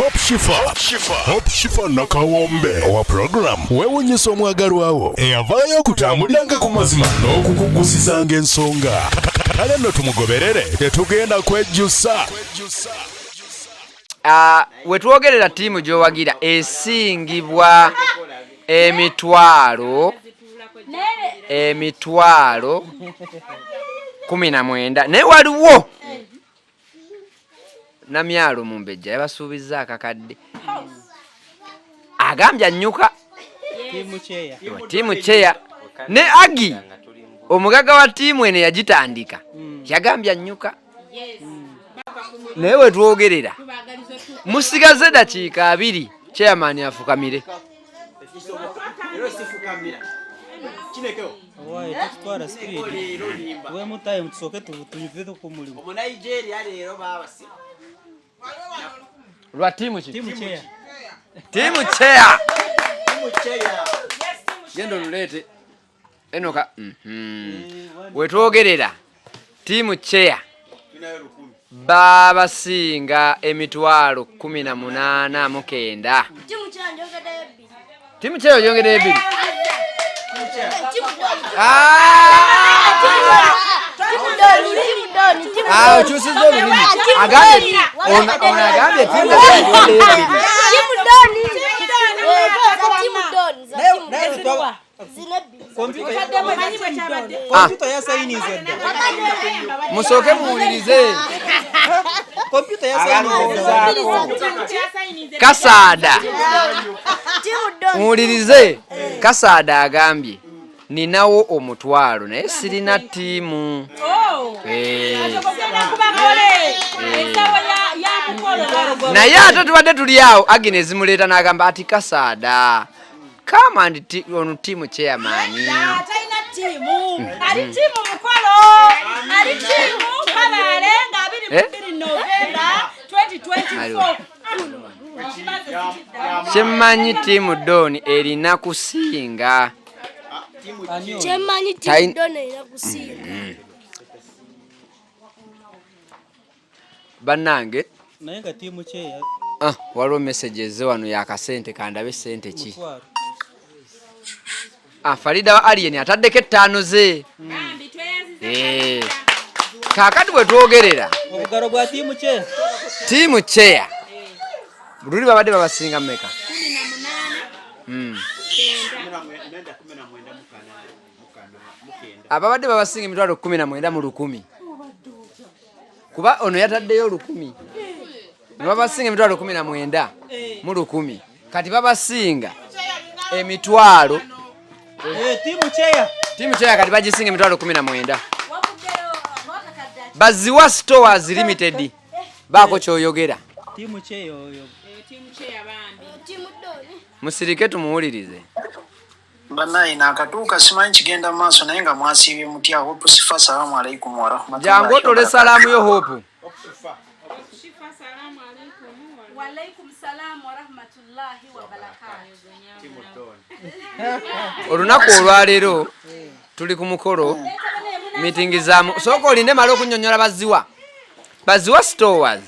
Hope Shifa, Hope Shifa Nakawombe owa program weewunyisa omwagalwawo eyavaayo okutambuliranga ku mazima n'okukugusizanga ensonga. Kale nno tumugoberere, tetugenda kwejjusa. Ah, wetwogerera ttiimu gy'owagira esingibwa emitwalo 19, naye waliwo Namyalo Mumbejja yabasuubizza akakadde, agambye annyuka ttiimu kyeya ne Agi, omugagga wa ttiimu eno yagitandika, yagambye annyuka. Naye wetwogerera musigaze dakiika 20 chairman afukamire. Owaye tutwara speed. Tuwemu time tusooke tuve ku mulimu. Lwa ttiimu ki? Timu chair. Tiimu chair, genda oluleete enoka. Wetwogerera ttiimu chair babasinga emitwalo 18 900. Tiimu chair oyongeddeyo ebiri. Ah! Ah, okyusizza olulimi. Agambye ono agambye ttiimu chair oyongeddeyo ebiri. Kompyuta yasayinize dda. Musooke muwulirize. Kompyuta yasayinize dda. Kasaada, muwulirize. Kasaada agambye ninawo omutwalo naye sirina ttiimu. Eh. Naye ate tubadde tuli awo, Agnes muleeta n'agamba ati, "Kasaada, come and ono tiimu chairman." Talina ttiimu, ali ttiimu mukolo, ali ttiimu Kabale nga 22 Novemba 2024. Kyemmanyi, ttiimu Don erina kusinga. Kyemmanyi, tiimu Don erina kusinga. Bannange. Naye nga tiimu kyeya. Ah, waliwo message ezze wano yakasente, kandabe sente ki. Mutwalo. Ah, Farida wa Alien ataddeko ettaano ze. Eh. Kaakati bwe twogerera obugalo bwa tiimu kyeya. Tiimu chair luli babadde babasinga mmeka? Ababadde babasinga emitwalo 19 mu 1,000, kuba ono yataddeyo 1,000 ne babasinga emitwalo 19 mu 1,000. Kati babasinga emitwalo Eh, tiimu kyeya. Tiimu chair kati bagisinga emitwalo 19. Baziwa Stores Limited, baako kyoyogera. Tiimu kyeya oyo. Tiimu Don. Musirike tumuwulirize. Bannaye, naakatuuka, simanyi kigenda mu maaso, naye nga mwasiibye mutya? Hope Sifa, salaamu alaikum warahmatullahi Jangu otole wabarakatuh. Salaamu yo, Hope. Walaikum salam warahmatullahi wabarakatuh. Olunaku olwaleero tuli ku mukolo meeting zaamu. Sooka olinde male okunyonyola Baziwa, Baziwa Stores.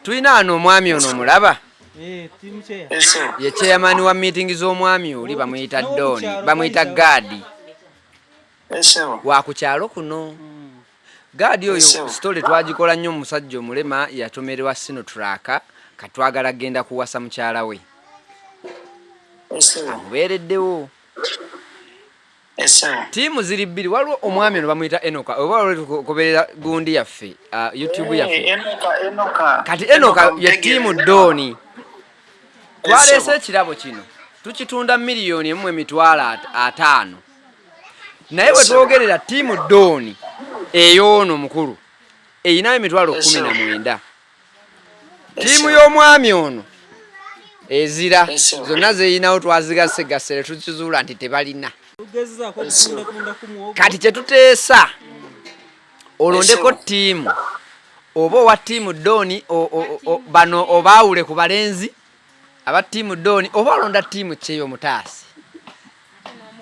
Tulina wano omwami ono, omulaba? Eh, tiimu kyeya. Ese. Ye chairman wa meeting z'omwami oli bamuyita Don, bamuyita Gaadi. Esebo. Wa ku kyalo kuno. Gaadi oyo, Ese. story twagikola nnyo. Omusajja omulema yatomererwa Sinotruk, katwagala genda kuwasa mukyala we. Esebo. Amubeereddewo. Esebo. Ttiimu ziri bbiri. Waliwo omwami ono bamuyita Enoka, oba waliwo gundi yaffe, YouTube yaffe. Enoka, Enoka. Kati Enoka ye mutegeere. ttiimu Dooni. Twaleese Esebo. ekirabo kino, tukitunda miliyoni 1 emitwalo 50, naye bwe twogerera ttiimu Dooni ey'ono omukulu erinayo emitwalo 19. Ttiimu y'omwami ono ezira zonna zeyinawo twazigasegasere, tukizuula nti tebalina. Tugezezaako okutundatunda ku muwogo. Kati kyetuteesa, olondeko ttiimu, oba owa ttiimu Dooni bano obaawule ku balenzi aba ttiimu Dooni, oba olonda ttiimu kyeyomutaasi.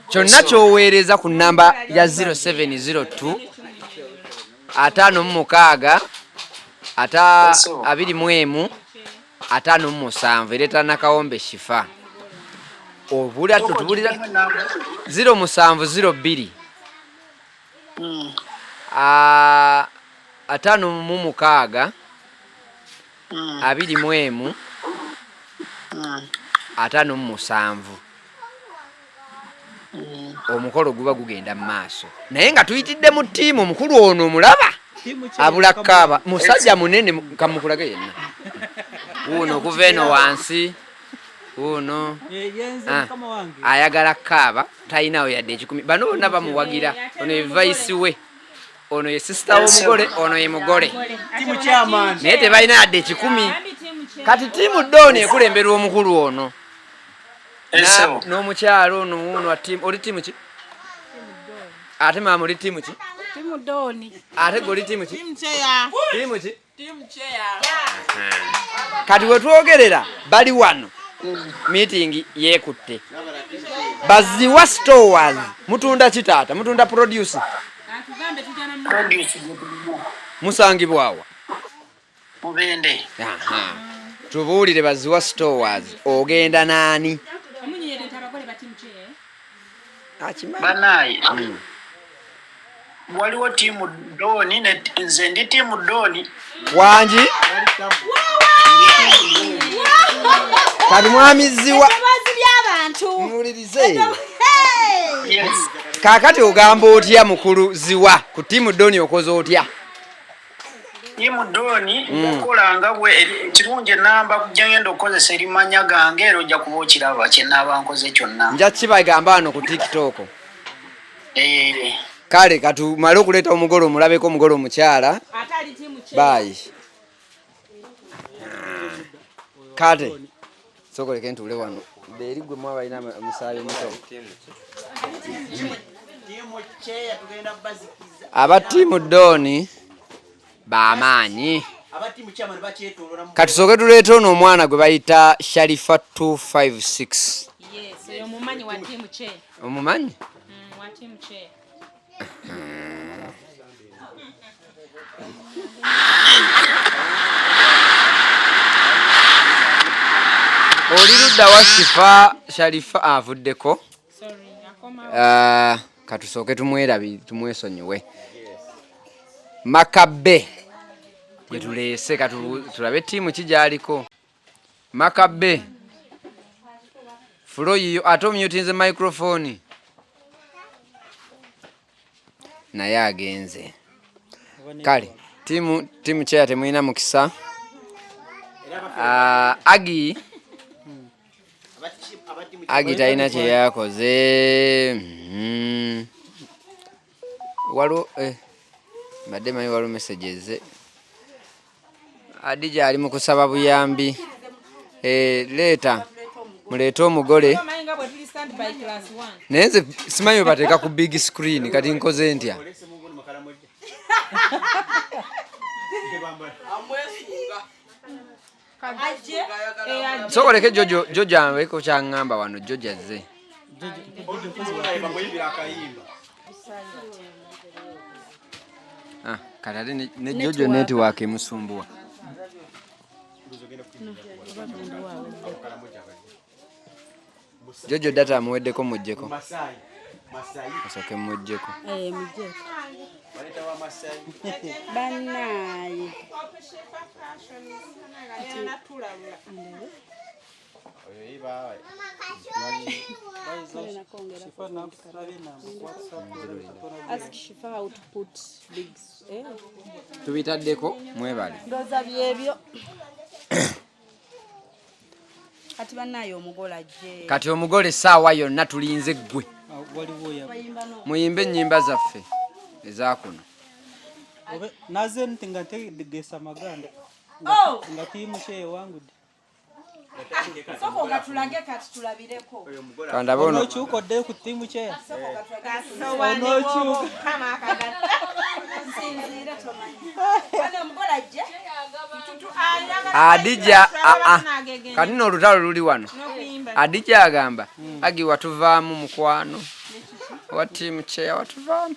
Kyonna kyoweereza ku namba ya 0702 56 ata 21. 57 ereeta Nakawombe Shifa. Obula tutubulira 0702 56 21 57. Omukolo guba gugenda mu maaso naye nga tuyitidde mu ttiimu. Omukulu ono omulaba abula kaaba, musajja munene, kamukulage yenna wuuno okuva eno wansi wuuno. Ayagala kaaba, talinawo yadde ekikumi. Bano bonna bamuwagira. Ono ye vice we, ono ye sisita w'omugole, ono ye mugole, naye tebalina yadde ekikumi. Kati tiimu Dooni ekulemberwa omukulu ono n'omukyalo ono wuuno. Oli tiimu ki? Ate maama oli tiimu ki? Ate gwe oli tiimu ki? Tiimu ki? Kati wetwogerera bali wano, meeting yeekutte. Baziwa Stores, mutunda ki taata? Mutunda produce? Musangibwawa? Mubende. Tubuulire, Baziwa Stores, ogenda naani? Banaye, waliwo tiimu Dooni, nze ndi tiimu Dooni. Wangi, kati mwamiziwa muwulirize. Kakati ogamba otya mukulu Ziwa ku tiimu Dooni? Okoze otya? Tiimu Dooni okukola nga bwe ekirungi enamba gyengenda okukozesa erimanya gange, era ojja kuba okiraba kyenaaba nkoze kyonna. Nja kibagamba wano ku TikTok. Kale katumale okuleeta omugole, omulabeko omugole omukyala. Baayi, kale sokoleke ntuule wano eri gwe mwaba alina omusaayi omuto. Aba tiimu Dooni bamaanyi. Katusooke tuleete ono omwana gwe bayita Sharifa 256. Omumanyi? Oli ludda wa Shifa? Sharifa avuddeko. Katusooke tumwerabi, tumwesonyiwe. Makabe gwetuleese, tulabe ttiimu ki gyaliko. Makabe, floor yiyo. Ate omyutinze microphone naye agenze. Kale tiimu kyeya temulina mukisa. Agi Agi talina kyeyakoze. Waliwo mbadde manyi waliwo messages. Adija ali mu kusaba buyambi. Leeta, muleete omugole, naye nze simanyi we bateeka ku big screen. Kati nkoze ntya? Sokoleke Jojo, Jojo ambeko kyaŋŋamba wano. Jojo azze. Ah, kati ate ne Jojo network emusumbuwa. Jojo data amuweddeko, muggyeko, asooke muggyeko. Bannaaye. Ask Shifa how to put big, eh? Tubitaddeko, mwebale. Ndowooza byebyo. Kati bannaye omugole ajje. Kati omugole essaawa yonna tulinze ggwe. Muyimbe ennyimba zaffe ezakuno. Naze nti nga ntegesa amaganda Oh! nga tiimu kyewangudde. Sooka ogatulage kati tulabireko. Kandaba ono. Onokyuka oddeyo ku tiimu kyeya. Kasowaani. Onookyuka. Kama akagatta. Nsinziire tomanyi. Bano omugole ajje. Adija, aa, kati nno olutalo luli wano. Adija agamba Agi watuvaamu mukwano wa tiimu kyeya, watuvaamu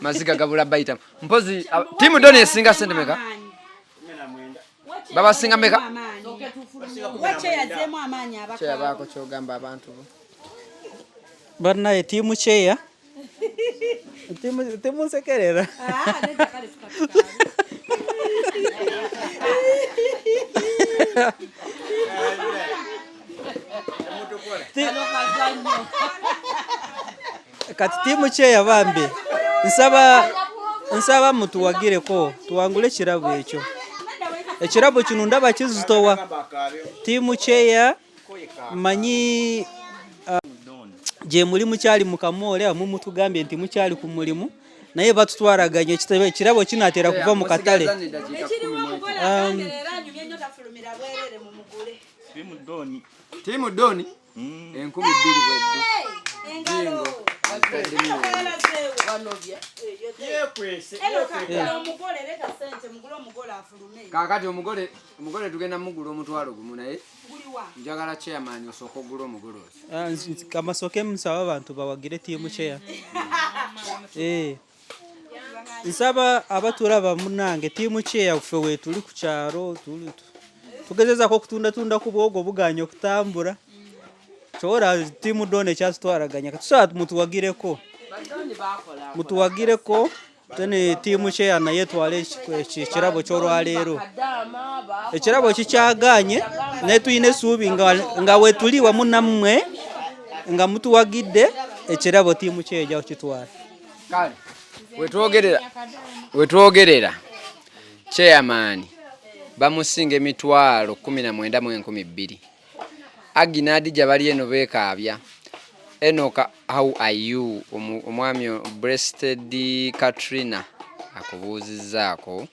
maziga gabula bayitamu. Mpozi tiimu Doni esinga sente meka? Babasinga meka? Wakyeyazeemu amaanyi abaka. Kyeyabaako kyogamba abantu bo. Bannaye tiimu kyeya temunsekerera. Ah, nedda kale tukatukaale. Kati tiimu kyeya bambi nsaba nsaba mutuwagireko tuwangule ekirabo ekyo. Ekirabo kino ndaba kizitowa. Tiimu kyeya manyi gye muli mukyali mu kamoole amu mutugambye nti mukyali ku mulimu naye batutwaraganya ekirabo kinaatera kuva mu katale. Musigaza n'eddakiika Ekiriwo 10. omugole agambye era anyumye nnyo tafulumira bwerere mumugule. Tiimu Doni 2000 bweddu. Engalo. Omugole leeta ssente mugule omugole afulume. Kaakati omugole omugole tugenda mugula 10,000 naye Guliwa. njagala chairman osooka ogula omugole oyo. Ah, kamasooke nsaba abantu bawagire tiimu kyeya. Eh. Nsaba abatulaba munnange tiimu kyeya ffe weetuli ku kyalo tugezezaako okutundatunda ku bwogo buganye okutambula. Kyora tiimu Doni ekyatutwaraganya katusaba mutuwagireko. Mutuwagireko tene tiimu kyeya naye etwale ekirabo ky'olwaleero. Ekirabo kikyagaanye naye tulina essuubi nga wetuli wamu nammwe nga mutuwagidde ekirabo tiimu kyeya ejja kukitwala. Kale wetwogerera chairman bamusinga 19,200. Aggi n'Adija bali eno beekaabya. Enoka how are you? Omwami Breasted Katrina akubuuzizzaako.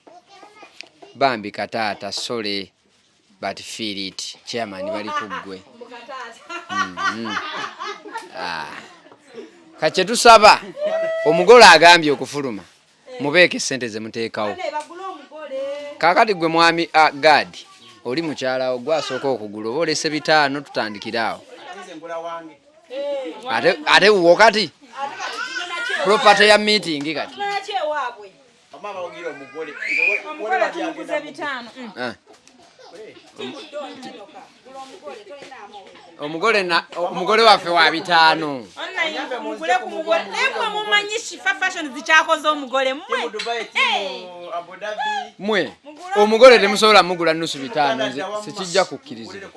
Bambi kataata sorry but feel it. Chairman bali ku ggwe. Kati kye tusaba omugole agambye okufuluma mubeeke ssente ze muteekawo. Kaakati gwe mwami Gad oli mukyalawo gwe asooka okugula oba olese 5 tutandikire awo. Ate wo kati property ya meeting kati. Omugole tumuguze 5. Omugole na omugole waffe wa 5. Mugule ku mugole. Naye mwe mumanyi Shifa Fashion zikyakoze omugole mmwe. Mwe omugole temusobola mugula nusu 5 nze sikijja kukkirizibwa.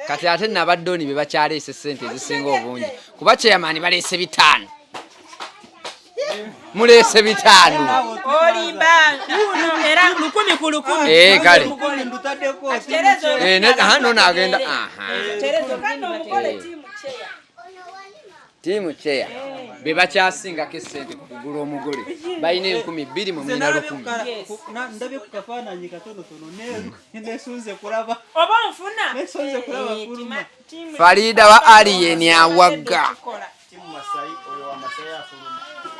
Kati ate nabadoni be bakyaleese ssente ezisinga obungi kuba chairman baleese 5. Muleese 5. Olimba uno era 10 ku 10. Kale. Terezo. No nagenda. Aha. Terezo kano omugole tiimu chair. Tiimu chair. Be bakyasingako essente ku kugula omugole. Balina 2100. Ndabye ku kafaananyi katonotono nesunze kulaba. Oba onfuna? Nesunze kulaba fuluma. Farida wa Alien awagga.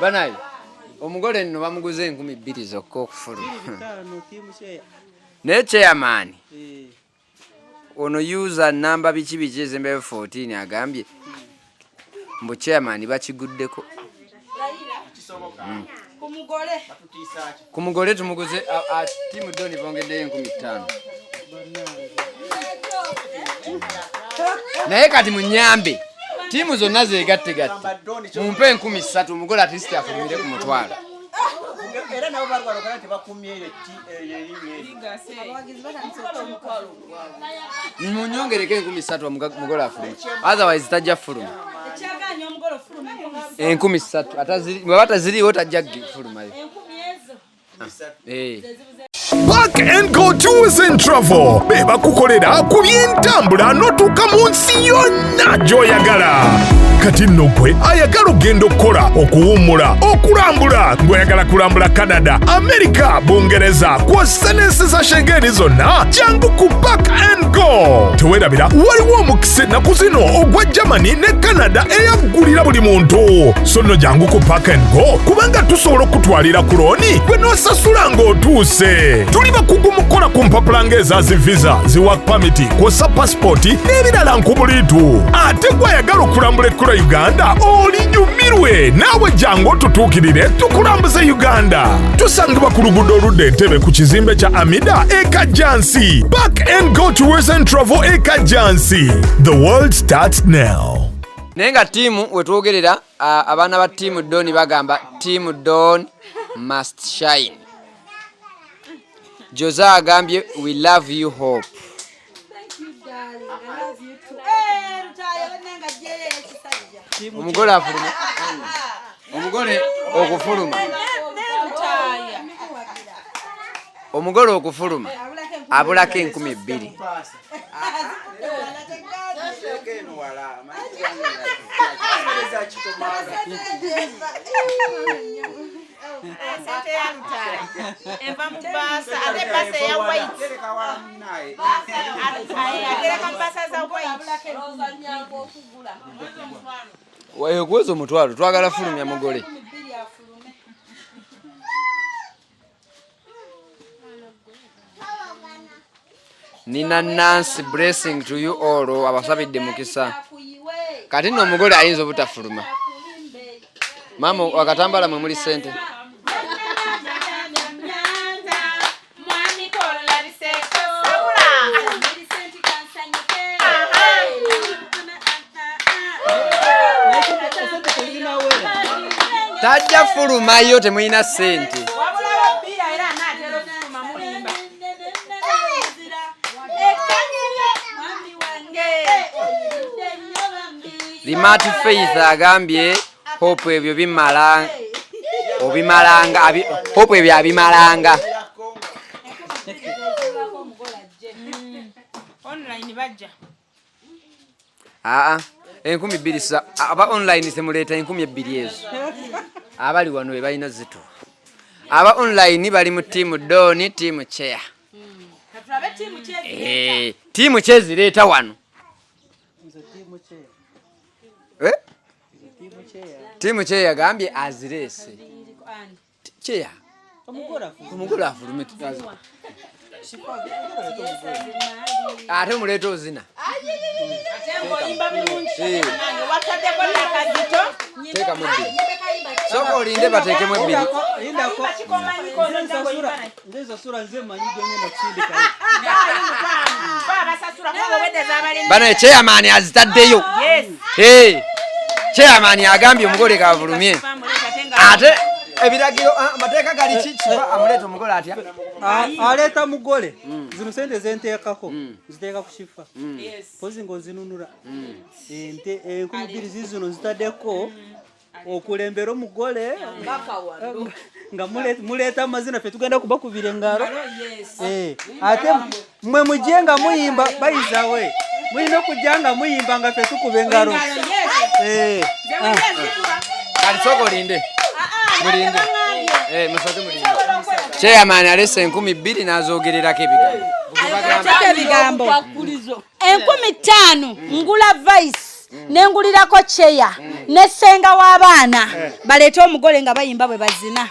Banaye omugole nno bamuguze 2000 zokka okufuluma. 5 tiimu chair. Naye chairman ono user namba biki biki ezembe 14 agambye mbu chairman bakiguddeko. Ku mugole. Ku mugole tumuguze tiimu Doni bongeddeyo 5000. Naye kati munyambe tiimu zonna zeegattegatte mumpe 3000 omugole at least afulumire ku mutwalo. Era nabo barwala nti bakumye erinnya. Munyongereko 3000 omugole afulume, otherwise tajja fuluma. Ekyagaanye omugole ofuluma 3000 bw'aba taziriiwo tajja fulumayo. 1000 ezo. Park and Go Tours and Travel be bakukolera ku by'entambula n'otuuka mu nsi yonna gy'oyagala. Kati nno gwe ayagala okugenda okukola, okuwummula, okulambula, ng'oyagala kulambula Canada, America, Bungereza kw'ossa n'ensi za Schengen zonna, jangu ku Park and Go. Teweerabira waliwo omukisa ennaku zino ogwa Germany ne Canada eyaggulira buli muntu. So nno jangu ku Park and Go kubanga tusobola okutwalira ku looni gwe n'osasula ng'otuuse. Tuli bakugu Bakugu mu kukola ku mpapula ng'eza zi visa, zi work permit, kw'ossa pasipoti n'ebirala nkubuliitu. Ate gwe ayagala okulambula ekkula Uganda, olinyumirwe naawe jangu otutuukirire tukulambuze Uganda. Tusangibwa ku luguudo oludda Entebbe ku kizimbe kya Amida e Kajjansi. Back and go tours and travel e Kajjansi. The world starts now. Naye nga ttiimu wetwogerera abaana ba ttiimu Don bagamba ttiimu Don must shine. Jose agambye we love you Hope. Omugole afuluma. Omugole okufuluma. Omugole okufuluma abulako 2000. Sente ya Lutaaya eva mu bbaasa ate ebbaasa eya white atereka mu bbaasa za white. Okuweza omutwalo twagala fulumya mugole. Nina Nancy blessing to you all abasabidde mukisa. Kati nno omugole ayinza obutafuluma. Maama akatambala mwe muli ssente. Tajja fulumayo temulina ssente. Limat Faith agambye Hope ebyo bimala obimalanga Hope ebyo abimalanga. Online bajja. Aa, 2000 sa aba online temuleeta 2000 ezo. Abali wano be balina zito. Aba online bali mu team Don, team Chair. Team Chair zireeta wano. Team Chair yagambye azireese. Chair. Omugole afulume tutazi. Ate muleeta ozina. Teekamu ebbiri. Sooka olinde bateekemu ebbiri. Bano chairman azitaddeyo. Chairman agambye omugole kavulumye. Ate ebiragiro amateeka gali ki kiba amuleeta omugole atya? Aleeta mugole. Zino sente zenteekako ziteeka ku kifa. Pozi ng'ozinunula. Ente 2000 zizino zitaddeko okulembera omugole nga muleeta amazina ffe tugenda kubakubira engalo. Ate mwe mujje nga muyimba bayizawe. Mulina okujja nga muyimba nga ffe tukuba engalo. Kati sooka olinde. Mulinde. Musooke mulinde. Chairman alese 2000 n'azoogererako ebigambo. Ebigambo. 5000 ngula vice. Nengulirako cheya ne ssenga w'abaana baleete omugole nga bayimba bwe bazina.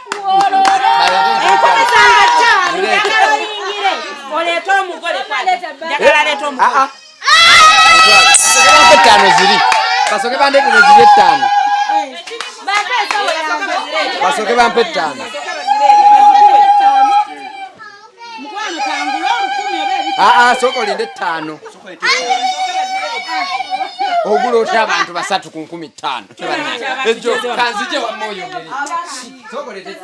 Oleete omugole. Ttaano ziri. Basooke bandeetere ziri 5. Basooke bampe 5. Sooka olinde 5. Ogula otya abantu 3 ku 5000? Ejjo kanzije wamma oyogere. Sooka oleete 5.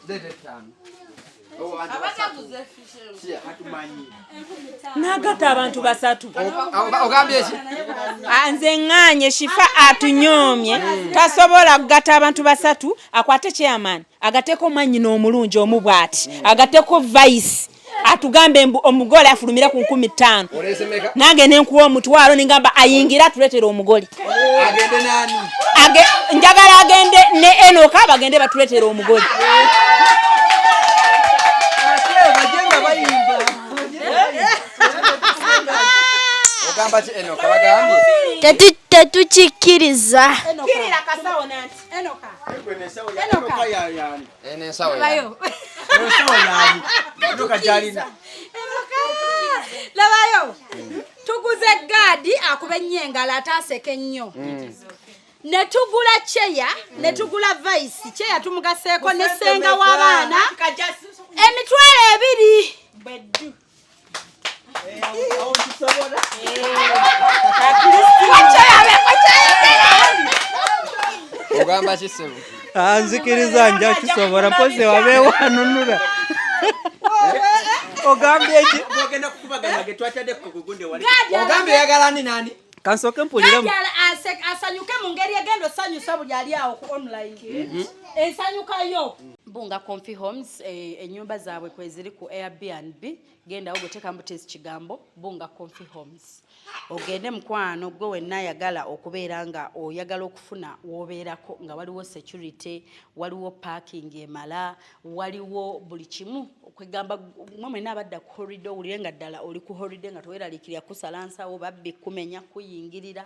Leeta 5. Nagatta abantu 3. Ogambye ki? Nze ŋŋaanye Shifa atunyoomye tasobola kugatta abantu 3 akwate chairman agatteko mwannyina omulungi omu bw'ati agatteko vice atugambe mbu omugole afulumire ku 5000 nange nenkuwa omutwalo nengamba ayingira atuleetere omugole. Agende nani? Njagala agende ne Enoka bagende batuleetere omugole. Ogamba ki Enoka bagambye? Tetukikkiriza. Kirira kasawo nanti. Enoka. Enoka yani. Eno ensawo yani. Ensawo yani. Enoka jalina. Enoka. Labayo. Tuguze gaadi akube nnyo engalo ate aseke nnyo. Ne tugula cheya, ne tugula vice, cheya tumugaseeko ne ssenga w'abaana 20,000. Beddu. Ogamba ki ssebo? Nzikiriza nja kisobola mpozi wabeewo anunula. Ogambye ki? Bwogenda kukubaganya ge twatadde ku gugunde wali. Ogambye oyagala ani nani? Kansooke mpuliremu. Asanyuke mu ngeri egenda osanyusa buli ali awo ku online. Ensanyukayo. Bunga Comfy Homes, ennyumba zaabwe kweziri ku Airbnb. Gendawo gweteekamu butezi kigambo Bunga Comfy Homes. Ogende mukwano gwe wenna ayagala okubeera nga oyagala okufuna w'obeerako nga waliwo security, waliwo parking emala, waliwo buli kimu. Okwegamba mwe mwenna abadda ku holiday owulire nga ddala oli ku holiday nga teweeraliikirira kusala nsawo, babbi kumenya, kuyingirira,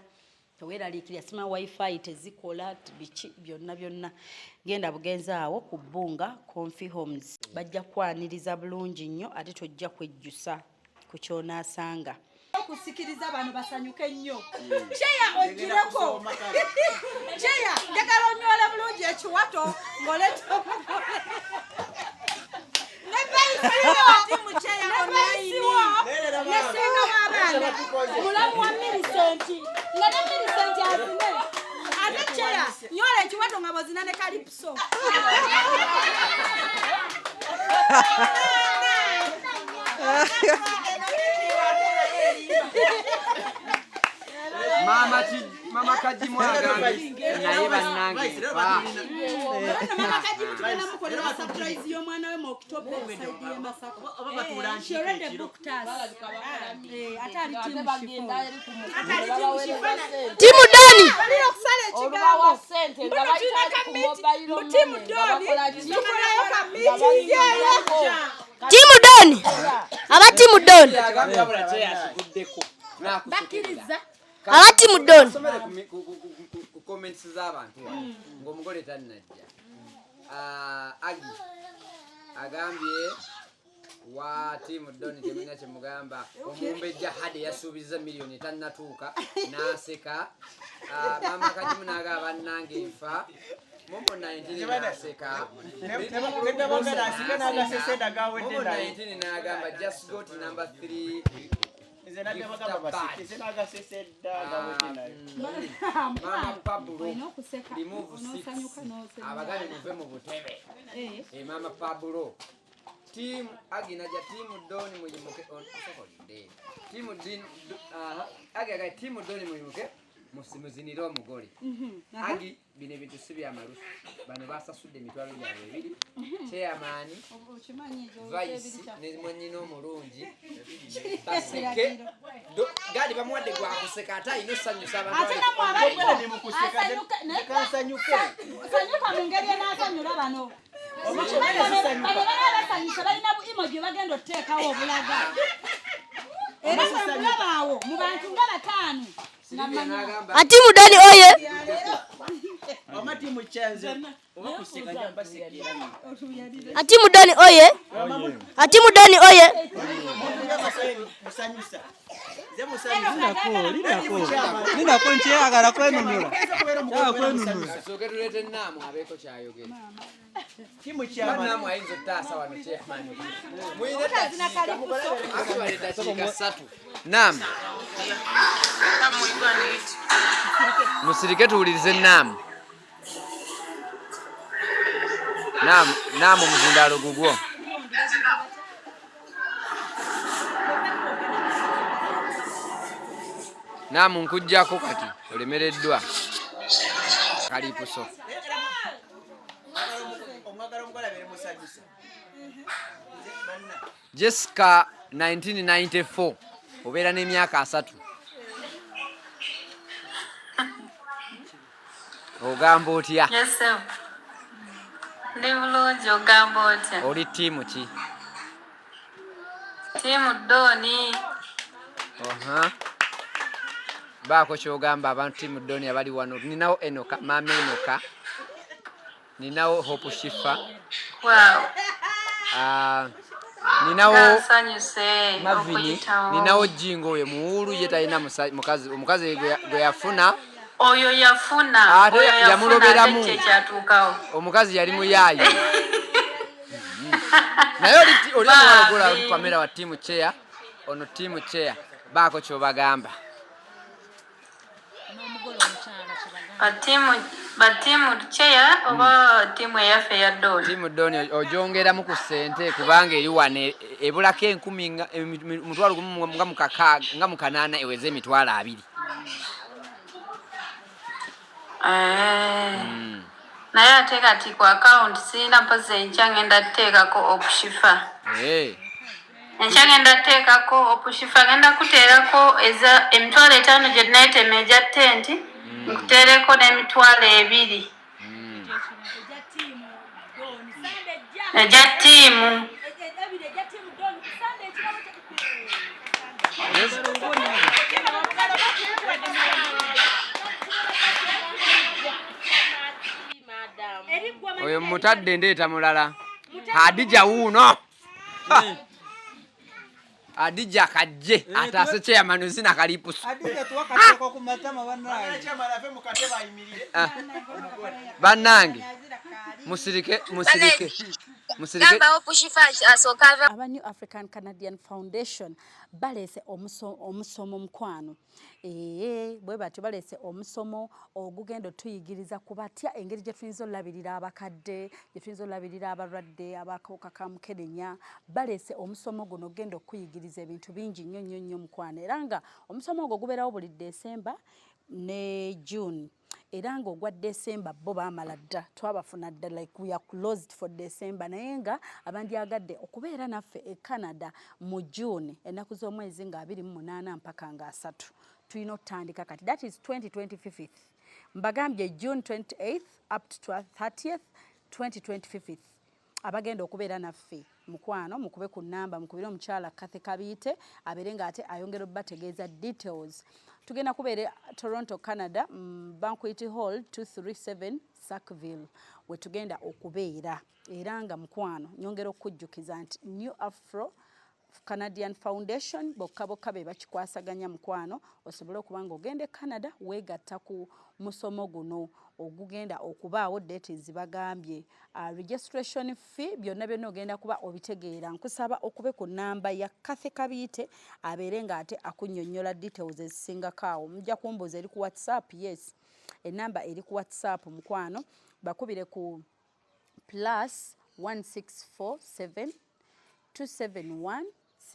teweeraliikirira sima wifi tezikola biki byonna byonna. Genda bugenzi awo ku Bunga Comfy Homes, bajja kwaniriza bulungi nnyo ate tojja kwejjusa ku ky'onaasanga. Okusikiriza bano basanyuke nnyo. Cheya ogireko. Cheya njagala onywole bulungi ekiwato ng'oleta omugole. Ne bayisiwo ne ssenga w'abaana mulamu wa Millicent nga ne Millicent azine. Ate Cheya nyola ekiwato nga bw'ozina ne Calypso. Mama Kajimu agambye naye bannange nfa. Mama Kajimu tugenda mukolera surprise y'omwana we mu October side y'e Masaka. She already booked us. Ate ali team Shifa. Ate ali team Shifa. Team Doni. Balina okusala ekigambo. Mbuno tulina ka meeting. Mbu team Doni. Tukolayo ka meeting yeeyo. Team Doni. Aba team Doni. Bakkiriza. Aba team Doni. Ku comments z'abantu ng'omugole tannajja. Agi agambye wa team Doni temulina kye mugamba. Omumbejja Hadi yasuubizza miliyoni tannatuuka n'aseka. Maama Kajimu n'agamba bannange nfa. Momo 19 n'aseka. Momo 19 n'agamba just go to number 3. Mama Pablo remove 6. Abagambe muve mu butebe. Mama Pablo team Aginaja team Doni muyimuke sokolinde. Team Dini Agi aga team Doni muyimuke muzinire omugole. Agi bino ebintu si bya malusu. Bano basasudde emitwalo gyabwe ebiri. Chairman Vice ne mwannyina omulungi baseke. Gaali bamuwadde gwa kuseka ate alina osanyusa abantu. Ate nammwe abaliko sanyuka mu ngeri enaasanyula bano. Bano baba basanyusa balina bu emoji bagenda otuteekawo obulaga. Era bwe mulaba awo mu bantu nga bataano. Ati Mudoni oye. Ati Mudoni oye. Ati Mudoni oye. Linako nkyeyagala kwenunula. Tusooke tuleete Naamu abeeko kyayogera. Naamu ayinza ottaasa wano chairman. Muyina dakiika 3. Naamu. Musirike tuwulirize Naamu. Naamu omuzindaalo gugwo. Naamu nkuggyako kati olemereddwa. Kalipuso. Jessica 1994 obeera n'emyaka 3. Ogamba otya? Yes, sir. Ndi bulungi, ogamba otya? Oli ttiimu ki? Ttiimu Doni. Baako ky'ogamba abantu ttiimu Doni abali wano. Ninawo Enoka, maama Enoka. Ninawo Hope Shifa. Wow. Ninawo Mavini, ninawo Jingo oyo muwulu ye talina mukazi, omukazi gwe yafuna oyo yafuna ate yamuloberamu omukazi yali muyaaye naye oli omuwala gwola Pamela wa team chair, ono team chair baako kyobagamba. Batiimu chair oba tiimu eyaffe eya Don? Tiimu Don ogyongeramu ku ssente kubanga eri wano ebulako enkumi nga omutwalo gumu nga mukakaaga nga mukanaana eweze 20,000. Naye ate kati ku akawunti sirina, mpozi enkya ngenda kuteekako okushifa. Enkya ngenda kuteekako okushifa, ngenda kuteerako eza 50,000 gye neetema egya tenti, nkuteereko n'20,000 egya ttiimu. Oyo mutadde ndeeta mulala. Hadija wuuno. Adija kajje ataase chairman zina kalipusu. Adija tuwakateeka ku matama bannange. Bannange musirike, musirike, musirike. Aba New African Canadian Foundation baleese omusomo mukwano. Bwe batyo baleese omusomo ogugenda otuyigiriza ku batya engeri gye tuyinza olabirira abakadde, gye tuyinza olabirira abalwadde abakawuka ka mukenenya. Baleese omusomo guno ogenda okuyigiriza ebintu bingi nnyo nnyo nnyo mukwano, era nga omusomo ogwo gubeerawo buli December ne June, era nga ogwa December bo baamala dda, twabafuna dda, like we are closed for December. Naye nga abandyagadde okubeera naffe e Canada mu June, ennaku z'omwezi nga 28 mpaka nga 30, tulina okutandika kati, that is 2025. Mbagambye June 28th up to 30th 2025. Abagenda okubeera naffe mukwano, mukube ku namba, mukubire omukyala Kathy Kabiite abeere ng'ate ayongera obbategeeza details. Tugenda kubeera Toronto, Canada, Banquet Hall, 237 Sackville we tugenda okubeera. Era nga mukwano nyongera okukujjukiza nti New Afro Canadian Foundation bokka bokka be bakikwasaganya mukwano, osobole okuba nga ogenda e Canada weegatta ku musomo guno ogugenda okubaawo. Date zibagambye, registration fee, byonna byonna ogenda kuba obitegeera. Nkusaba okube ku namba ya Kathy Kabiite abeere ng'ate akunnyonnyola details ezisingako awo. Mujja kumbuuza eri ku WhatsApp. Yes, enamba eri ku WhatsApp mukwano, bakubire ku +1647 271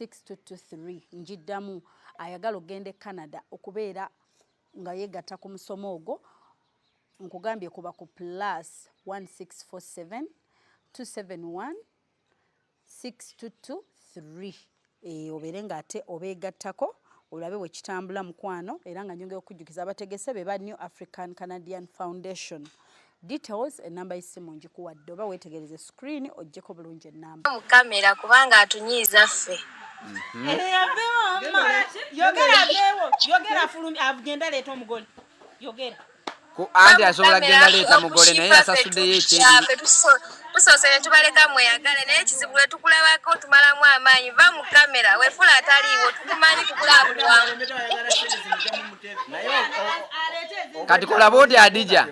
6223. Njiddamu, ayagala okugenda e Canada okubeera nga yeegatta ku musomo ogwo, nkugambye kuba ku +1647 271 6223, obeere ng'ate obeegattako olabe bwe kitambula mukwano. Era nga nyongera okujjukiza, abategese be ba New African Canadian Foundation. Details, enamba y'essimu ngikuwadde, oba weetegereze screen oggyeko bulungi enamba. Mu kamera kubanga atunyiiza ffe. Yogera aveewo, yogera afulumi, agenda aleeta omugole, yogera. Ku anti asobola genda leeta mugole naye yasasuddeyo ekyebiri. Tusoose ne tubaleka mweyagale, naye ekizibu lwe tukulabako tumalamu amaanyi. Va mu kamera, weefula ataliiwo, tukumanyi, tukulaba buli wamu. Kati kolaba oti Adija,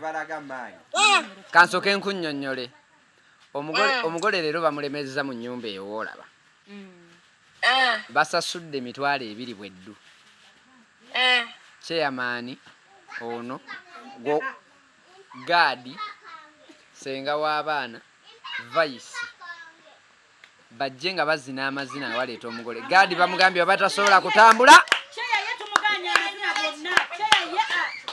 kansooke nkunnyonnyole. Omugole leero bamulemezza mu nnyumba eyo woolaba. Basasudde 20,000 bweddu. Chairman ono go gaadi, senga w'abaana, vice bajje nga bazina amazina nga baleeta omugole. Gaadi bamugambye baba tasobola kutambula. Kyeya ye tumuganya amazina gonna, kyeya ye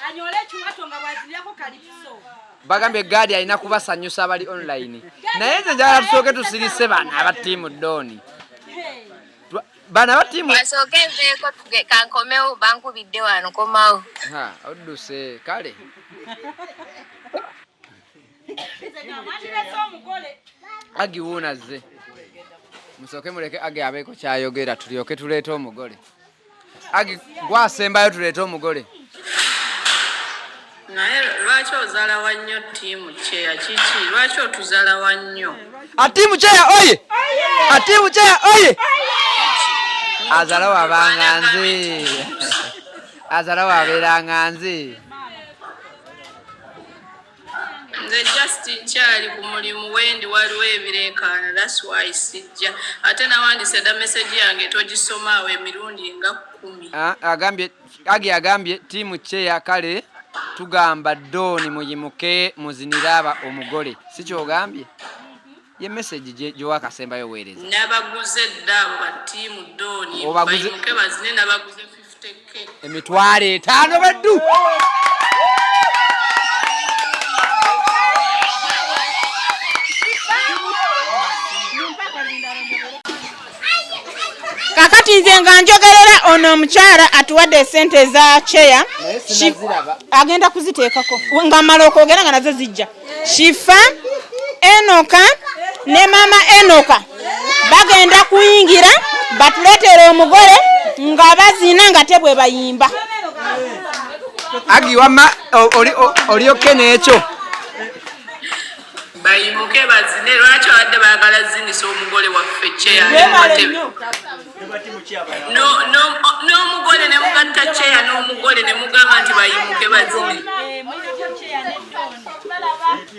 anyoole ekiwato nga bwazinirako kalipuso. Bagambye gaadi alina kubasanyusa abali online, naye nze njagala tusooke tusirise bano aba ttiimu Dooni, bano aba ttiimu. Kasooke nveeko, kankomewo, bankubidde wano, komawo. Ha, odduse kale. Agi wuuna azze, musooke muleke Agi abeeko kyayogera tulyoke tuleete omugole. Agi gwasembayo, tuleete omugole. Naye lwaki ozala wa nnyo ttiimu kyeya kiki lwaki otuzala wa nnyo? Atiimu kyeya oye! Atiimu kyeya oye! Azala wabanga nze. Azala wabeera nga nze. Nze just nkyali ku mulimu wendi waliwo ebireekaana that's why sijja ate nawandise dda message yange togisoma awo emirundi nga kkumi. Ah, agambye Agi agambye tiimu kyeya kale tugamba Don muyimuke muzinire aba omugole si kyogambye ye message gyowakasembayo weereza. Nabaguze dda abo ba tiimu Don bayimuke bazine nabaguze 50k 50,000 baddu. Kakati nze nga njogerera ono omukyala atuwadde esente eza cheya agenda kuziteekako nga mala okwogera nga nazo zijja. Shifa Enoka ne mama Enoka bagenda kuyingira batuleetere omugole nga bazina nga te bwe bayimba. Agi wamma oli okke n'ekyo. Bayimuke bazine lwaki abadde baagala zinisa omugole waffe cheya ali mu katebe n'omugole ne mugatta cheya n'omugole ne mugamba nti bayimuke bazine.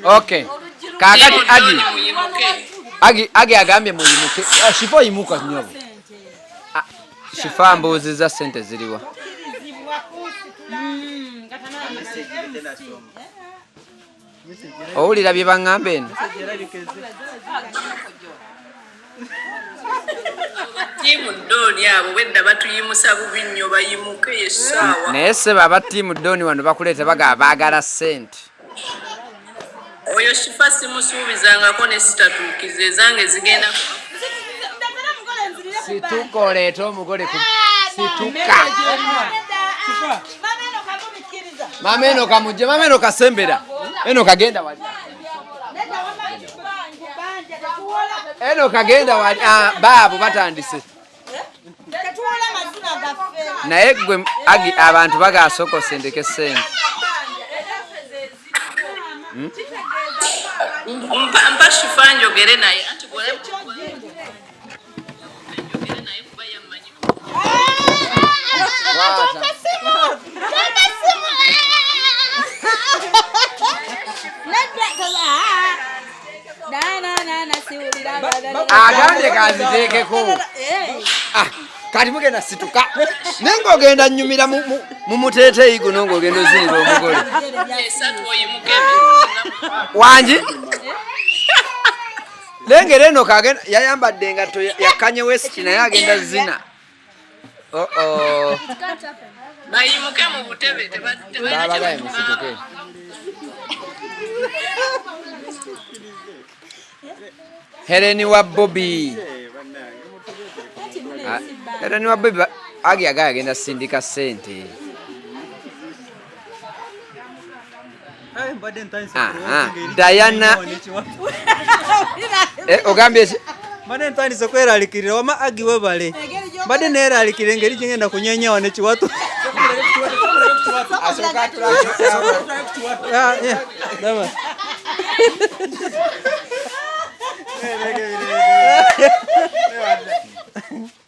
Okay. Kakati Agi. Agi Agi agambye muyimuke. Ah, Shifa oyimuka nyobo. Ah, Shifa mbuuziza sente ziriwa. Owulira bye baŋŋamba eno? Ttiimu Ddooni abo bwedda batuyimusa bubi nnyo bayimuke y'essaawa. Naye ssebo aba ttiimu Ddooni wano bakuleeta bagamba baagala ssente. Oyo Shifa simusuubizangako ne sitatuukiza ezange zigenda Situka oleete omugole ku situka. Mama eno kamujje, mama eno kasembera. Eno kagenda wali. Eno kagenda wali. Ah, baabo batandise. Naye gwe agi abantu bagasooka osindike ssente. Hmm? Mpa Shifa njogere naye anti Agambye kanziteekeko. Ah, kati mugenda situka naye ng'ogenda nnyumira mu muteeteeyi guno ng'ogenda ozinira omugole wangi lengera eno kagenda yayambadde engatto ya Kanye West naye agenda zina. Oh oh. Bayimuke mu butebe babagaye musituke. Helen wa Bobby. Ah, Helen wa Bobby agi agaya agenda sindika sente. Diana eh, ogambye ki? Mbadde ntandise kweralikirira wama Agi webale. Mbadde neeralikirira engeri gye ngenda kunyenya wano ekiwato. Ah, yeah, laba.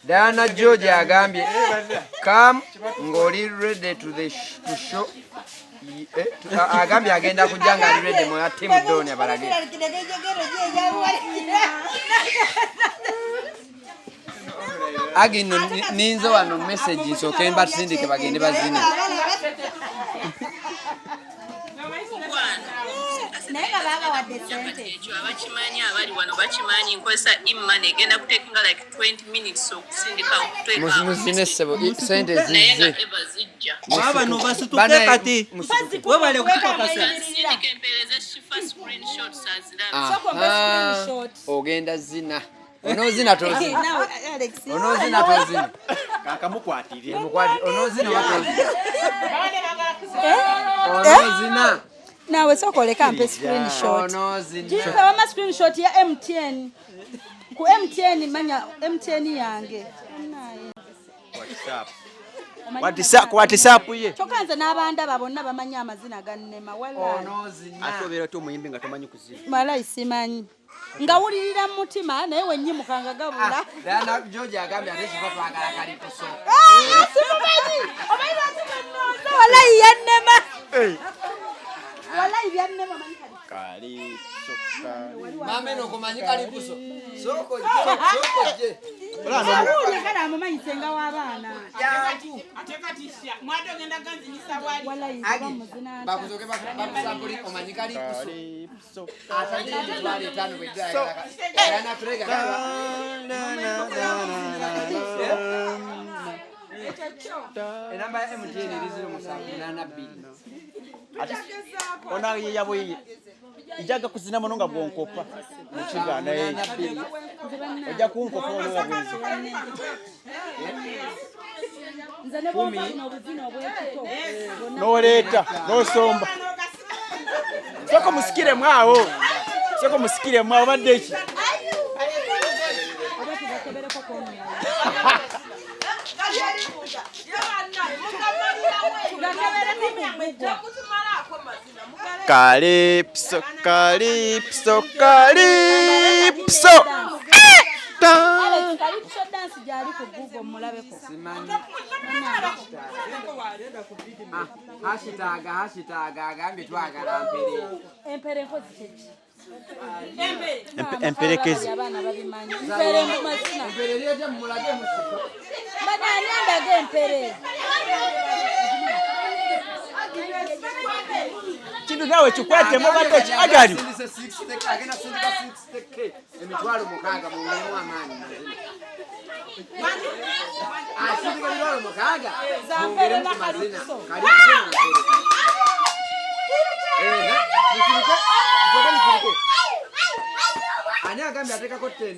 Diana George agambye come ng'oli ready to the to show eh, agambye agenda kujja ng'ali ready mu team Don abalage. Agi no ninze wano message nsooke mbatusindike bagende bazine. Naye nga babawadde sente. Ekyo abakimanyi abali wano bakimanyi nkozesa e-money egenda kutekinga like 20 minutes okusindika okuteeka Muzine ssebo sente naye nga zizze. eva zijja. Bano basituke Banaye, kati. musituke. Webale kutukakasa. Nsindika empeereza Shifa screenshots azirabe. Aha, ogenda zina. Onoozina tozina. Onoozina tozina. Kakamukwatire. Mukwati onoozina oba tozina. Onoozina. Naawe sooka oleka mpe screenshot. Onoozina. Jimpa wama screenshot ya MTN. Ku MTN manya MTN yange. WhatsApp. WhatsApp ye. Kyokka nze n'abandaba bonna bamanyi amazina gannema walayi. Ate obeera otya omuyimbi nga tomanyi kuzina? Walayi simanyi. Nga wulirira mu mutima naye wenyimuka nga gabula. Ah, Diana George agambye ate kifa twagala kalipuso. Ah, simumanyi. Omanyi lwaki bwennooza walayi yannema. Walayi byannema omanyi kalipuso. Mama eno kumanyi kalipuso. Soko soko je. Abuulye kale amumanyi senga w'abaana. Ate kati sha mwade ogenda ganzinyisa bwali. Walayi nze bamuzina ntya. Bakuzoke bakusambuli omanyi kalipuso. Atadde 50,000 bwe Diana Prega. Enamba ya MTN eri 0782. Ona ye yaboye. Njaga kuzina muno nga bwonkopa. Mukiga naye. Ojja kunkopa ono nga bwenzi. Nze ne bwompa buno obuzina obw'ekito. Noleeta, nosomba. Soko musikire mwawo. Soko musikire mwawo badde ki? Oba tubakebereko kw'ono. Calypso, calypso, calypso. Alex, Calypso dance gyali ku Google mulabeko. Hashtag hashtag agambye twagala mpere. Empere nkozi kyeki? Emperekezi. Abaana babimanyi. Mpere mu mazina. Mpere eri etya mumulage musiko. Bano ani andaga empere? Kintu naawe kikwatemu obadde ki agali. Agenda sindika 60k 60,000 mwongeremu amaanyi mazina. Asindika 60,000 mwongeremu ku mazina. Calypso na mpere. Eh, musirike, musoke musirike. Ani agambye ateekako 10?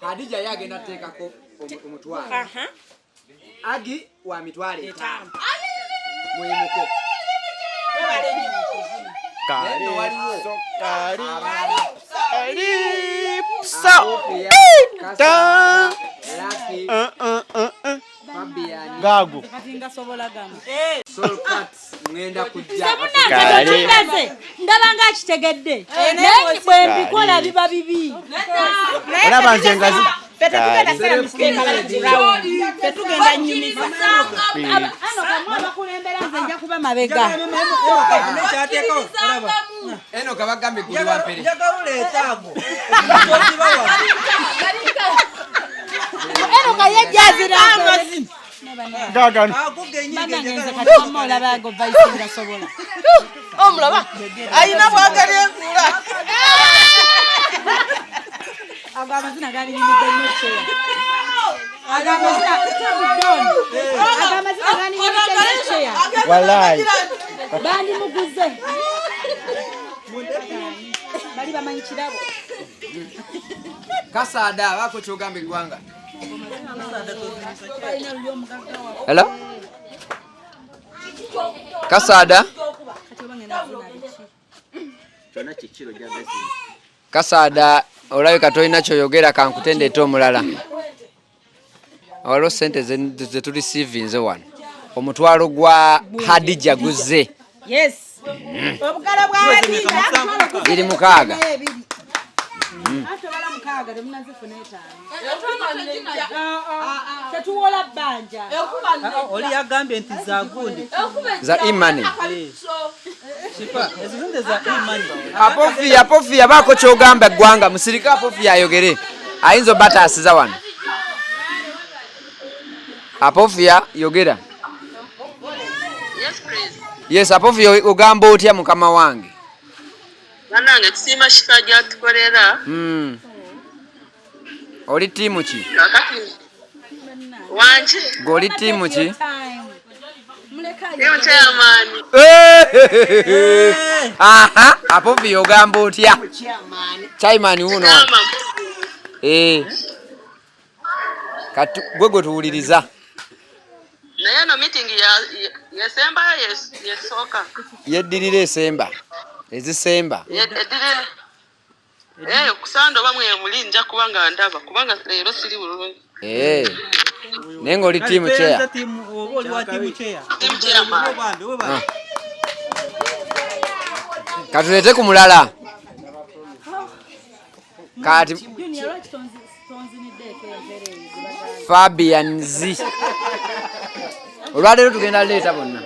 Hadija ye agenda ateekako omutwalo. Agi wa 50,000. Muyimuke. Calypso, calypso. Apofia, Ta. Kasanda, Lucky, Fabian, Gago. Kati ngasobola gano. Solcat, ngenda kujja. Munange tekigaze ndaba nga akitegedde naye bwe mbikola biba bibi. Olaba nze ngazi. Ffe tetugenda sera mistake abali ku round. Ffe tugenda nyumiza. Ano kamwe abakulembera nze nja kuba mabega. Eno kabagambye guli wa mpere. Eno kayejjazira Gagano. Bannange nze kati wamma olaba ago vice ngasobola. Omulaba alina bwagala enkula. Ago amazina gandinyumidde nnyo kyeya. Ago amazina Don. Ago amazina gandinyumidde nnyo kyeya. Wallahi. Bandimuguze. Bali bamanyi kirabo. Kasada abaako ky'ogamba eggwanga. Hello? Kasada? Kasada olabika tolina kyoyogera kankutendeete omulala. Waliwo ssente ze tulisiivinze wano. Omutwalo gwa Hadija guzze. Yes. Obugalo bwa Hadija. Biri mukaaga. Anti obala mukaaga temunazifuna etaano. Tetuwola bbanja. Oli yagambye nti za gundi. Za e-money. Shifa, ezo sente za e-money. Apofia, Apofia baako ky'ogamba eggwanga musirike Apofia ayogere. Ayinza obataasiza wano. Apofia yogera. Yes, please. Yes, Apofia ogamba otya mukama wange? Bannange tusiima Shifa gy'atukolera. Oli ttiimu ki? Kakati wangi Gwe oli ttiimu ki? Team chairman. Aha, Apofia ogamba otya? Chairman wuno. Gamba Eh. Kati gwe gwe tuwuliriza. naye eno meeting yesembayo yesooka. Yeddirira esemba. Ezisemba. Eddire kusanda oba mwe muli nja kuba nga ndaba kubanga leero siri bulungi. Eh. Naye ng'oli tiimu chair. Oba oli wa tiimu chair. Ah. Katuleete ku mulala. Kati Fabian Z. Olwaleero tugenda leeta bonna.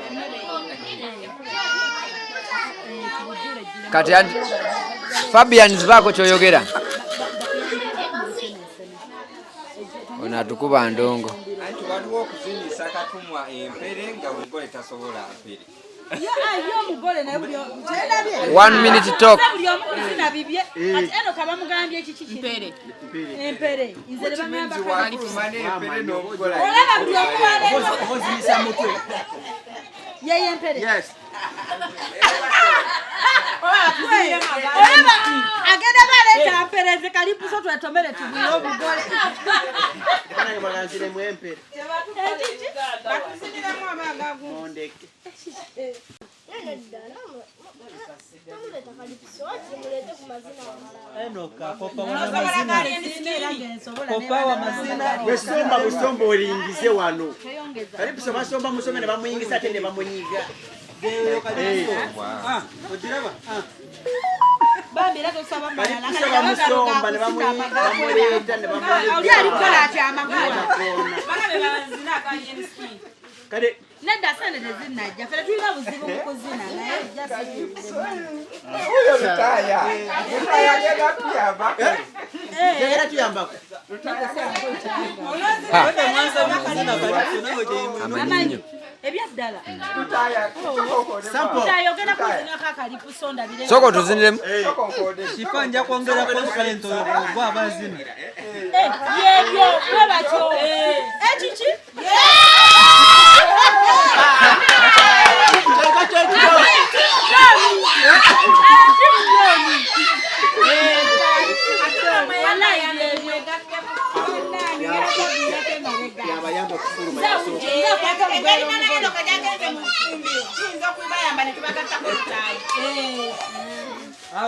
Kati Fabian zibaako kyoyogera. Ono atukuba ndongo. Anti waliwo okuzinisa katumwa empere nga omugole tasobola mpere. One minute talk. Buli omu kuzina bibye. Kati eno kabamugambye kiki kino? Mpere. Empere. Nze ne bangamba olaba buli omu waleeta. Ozinisa mutwe. Yeye empere. Yes. Olaba agenda baleeta mpereze kalipuso twetomere tubwire omugole. Banange baganziremu empere. Bakuziniramu amagagu. Mondeke. Wesomba busomba olingize wano. Kalipuso basomba musome ne bamuyingiza ate ne bamunyiga. Kalipuso bamusomba ne bamuleeta ne bamunyiga. Kale Nedda sente tezinnajja ffe tetulina buzibu mu kuzina naye Oyo Lutaaya. Lutaaya agenda tuyambako. Agenda tuyambako. Amanyi ebyaddala Sample. tayogera kuzinako akalipuso ndabire Sooka otuziniremu. Shifa nja kwongerako sente oyo gwe abazina. yebyo bwe batyo ekiki Yabayamba okufuluma.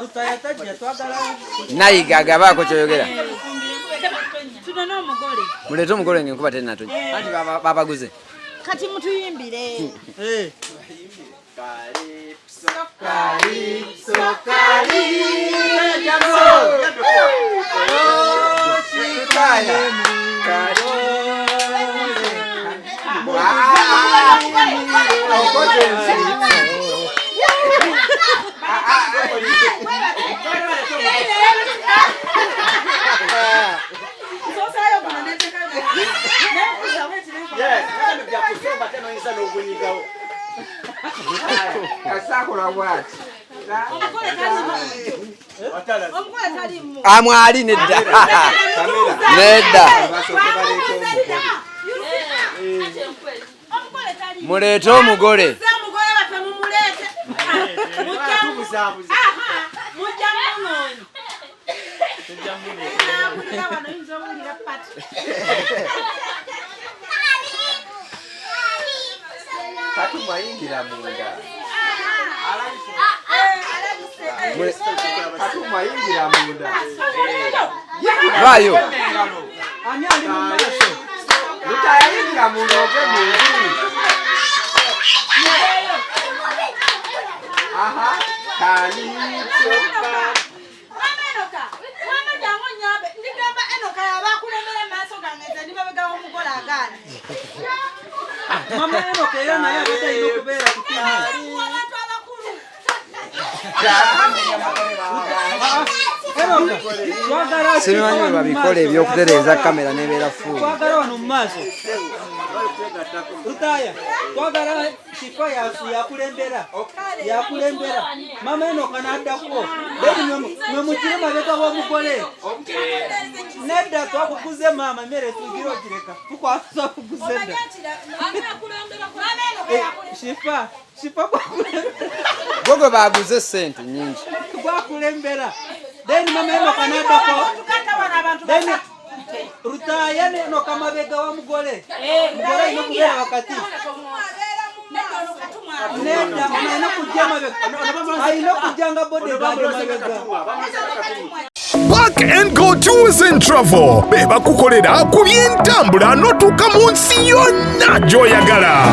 Rutaya tajja twagala Nayiga agabaako kyoyogera. Tuno n'omugole Muleete omugole ng'enkuba tennatonya. Anti babaguze. kati mutuyimbire. Calypso, calypso, Yes, bya kusomba tena oyinza n'ogunyigawo. Kasakola bwati. Amwali nedda. Nedda. Muleete omugole. Omugole waffe mumuleete. Tubuzaabuza. Mujja munoonya. Naawulira wano oyinza owulira pati. Katumwa yingira munda. Katumwa yingira munda. Vaayo. Ani ali mu maaso? Lutaaya yingira munda ove mu nju. Aha. Calypso. Mama Enoka, mama jangu onyambe. Ndigamba Enoka yaba akulembera mu maaso gange nze ndi mabega w'omugole agaana. Mama Enoka era naye abadde alina okubeera ku ttiimu. Abantu abakulu. Enoka, twagala Sibimanyi bwe babikola ebyokutereeza kamera n'ebeera fuulu. Twagala wano mu maaso. Rutaya, twagala Shifa yakulembera. Yakulembera. Mama Enoka n'addako. Then mwe mugire mabega w'omugole. Nedda twakuguze maama emmere tugire ogireka. Twakuguze dda. Shifa, Shifa gwakulembera. Gwo gwe baguze ssente nnyingi. Gwakulembera. Then mama Enoka n'addako. Then Rutaya ne Enoka mabega wa mugole. Mugole alina okubeera wakati. Nedda ono alina kujja mabega. Alina okujja nga bodyguard mabega. Park and Go Tours and Travel be bakukolera ku by'entambula n'otuuka mu nsi yonna gy'oyagala.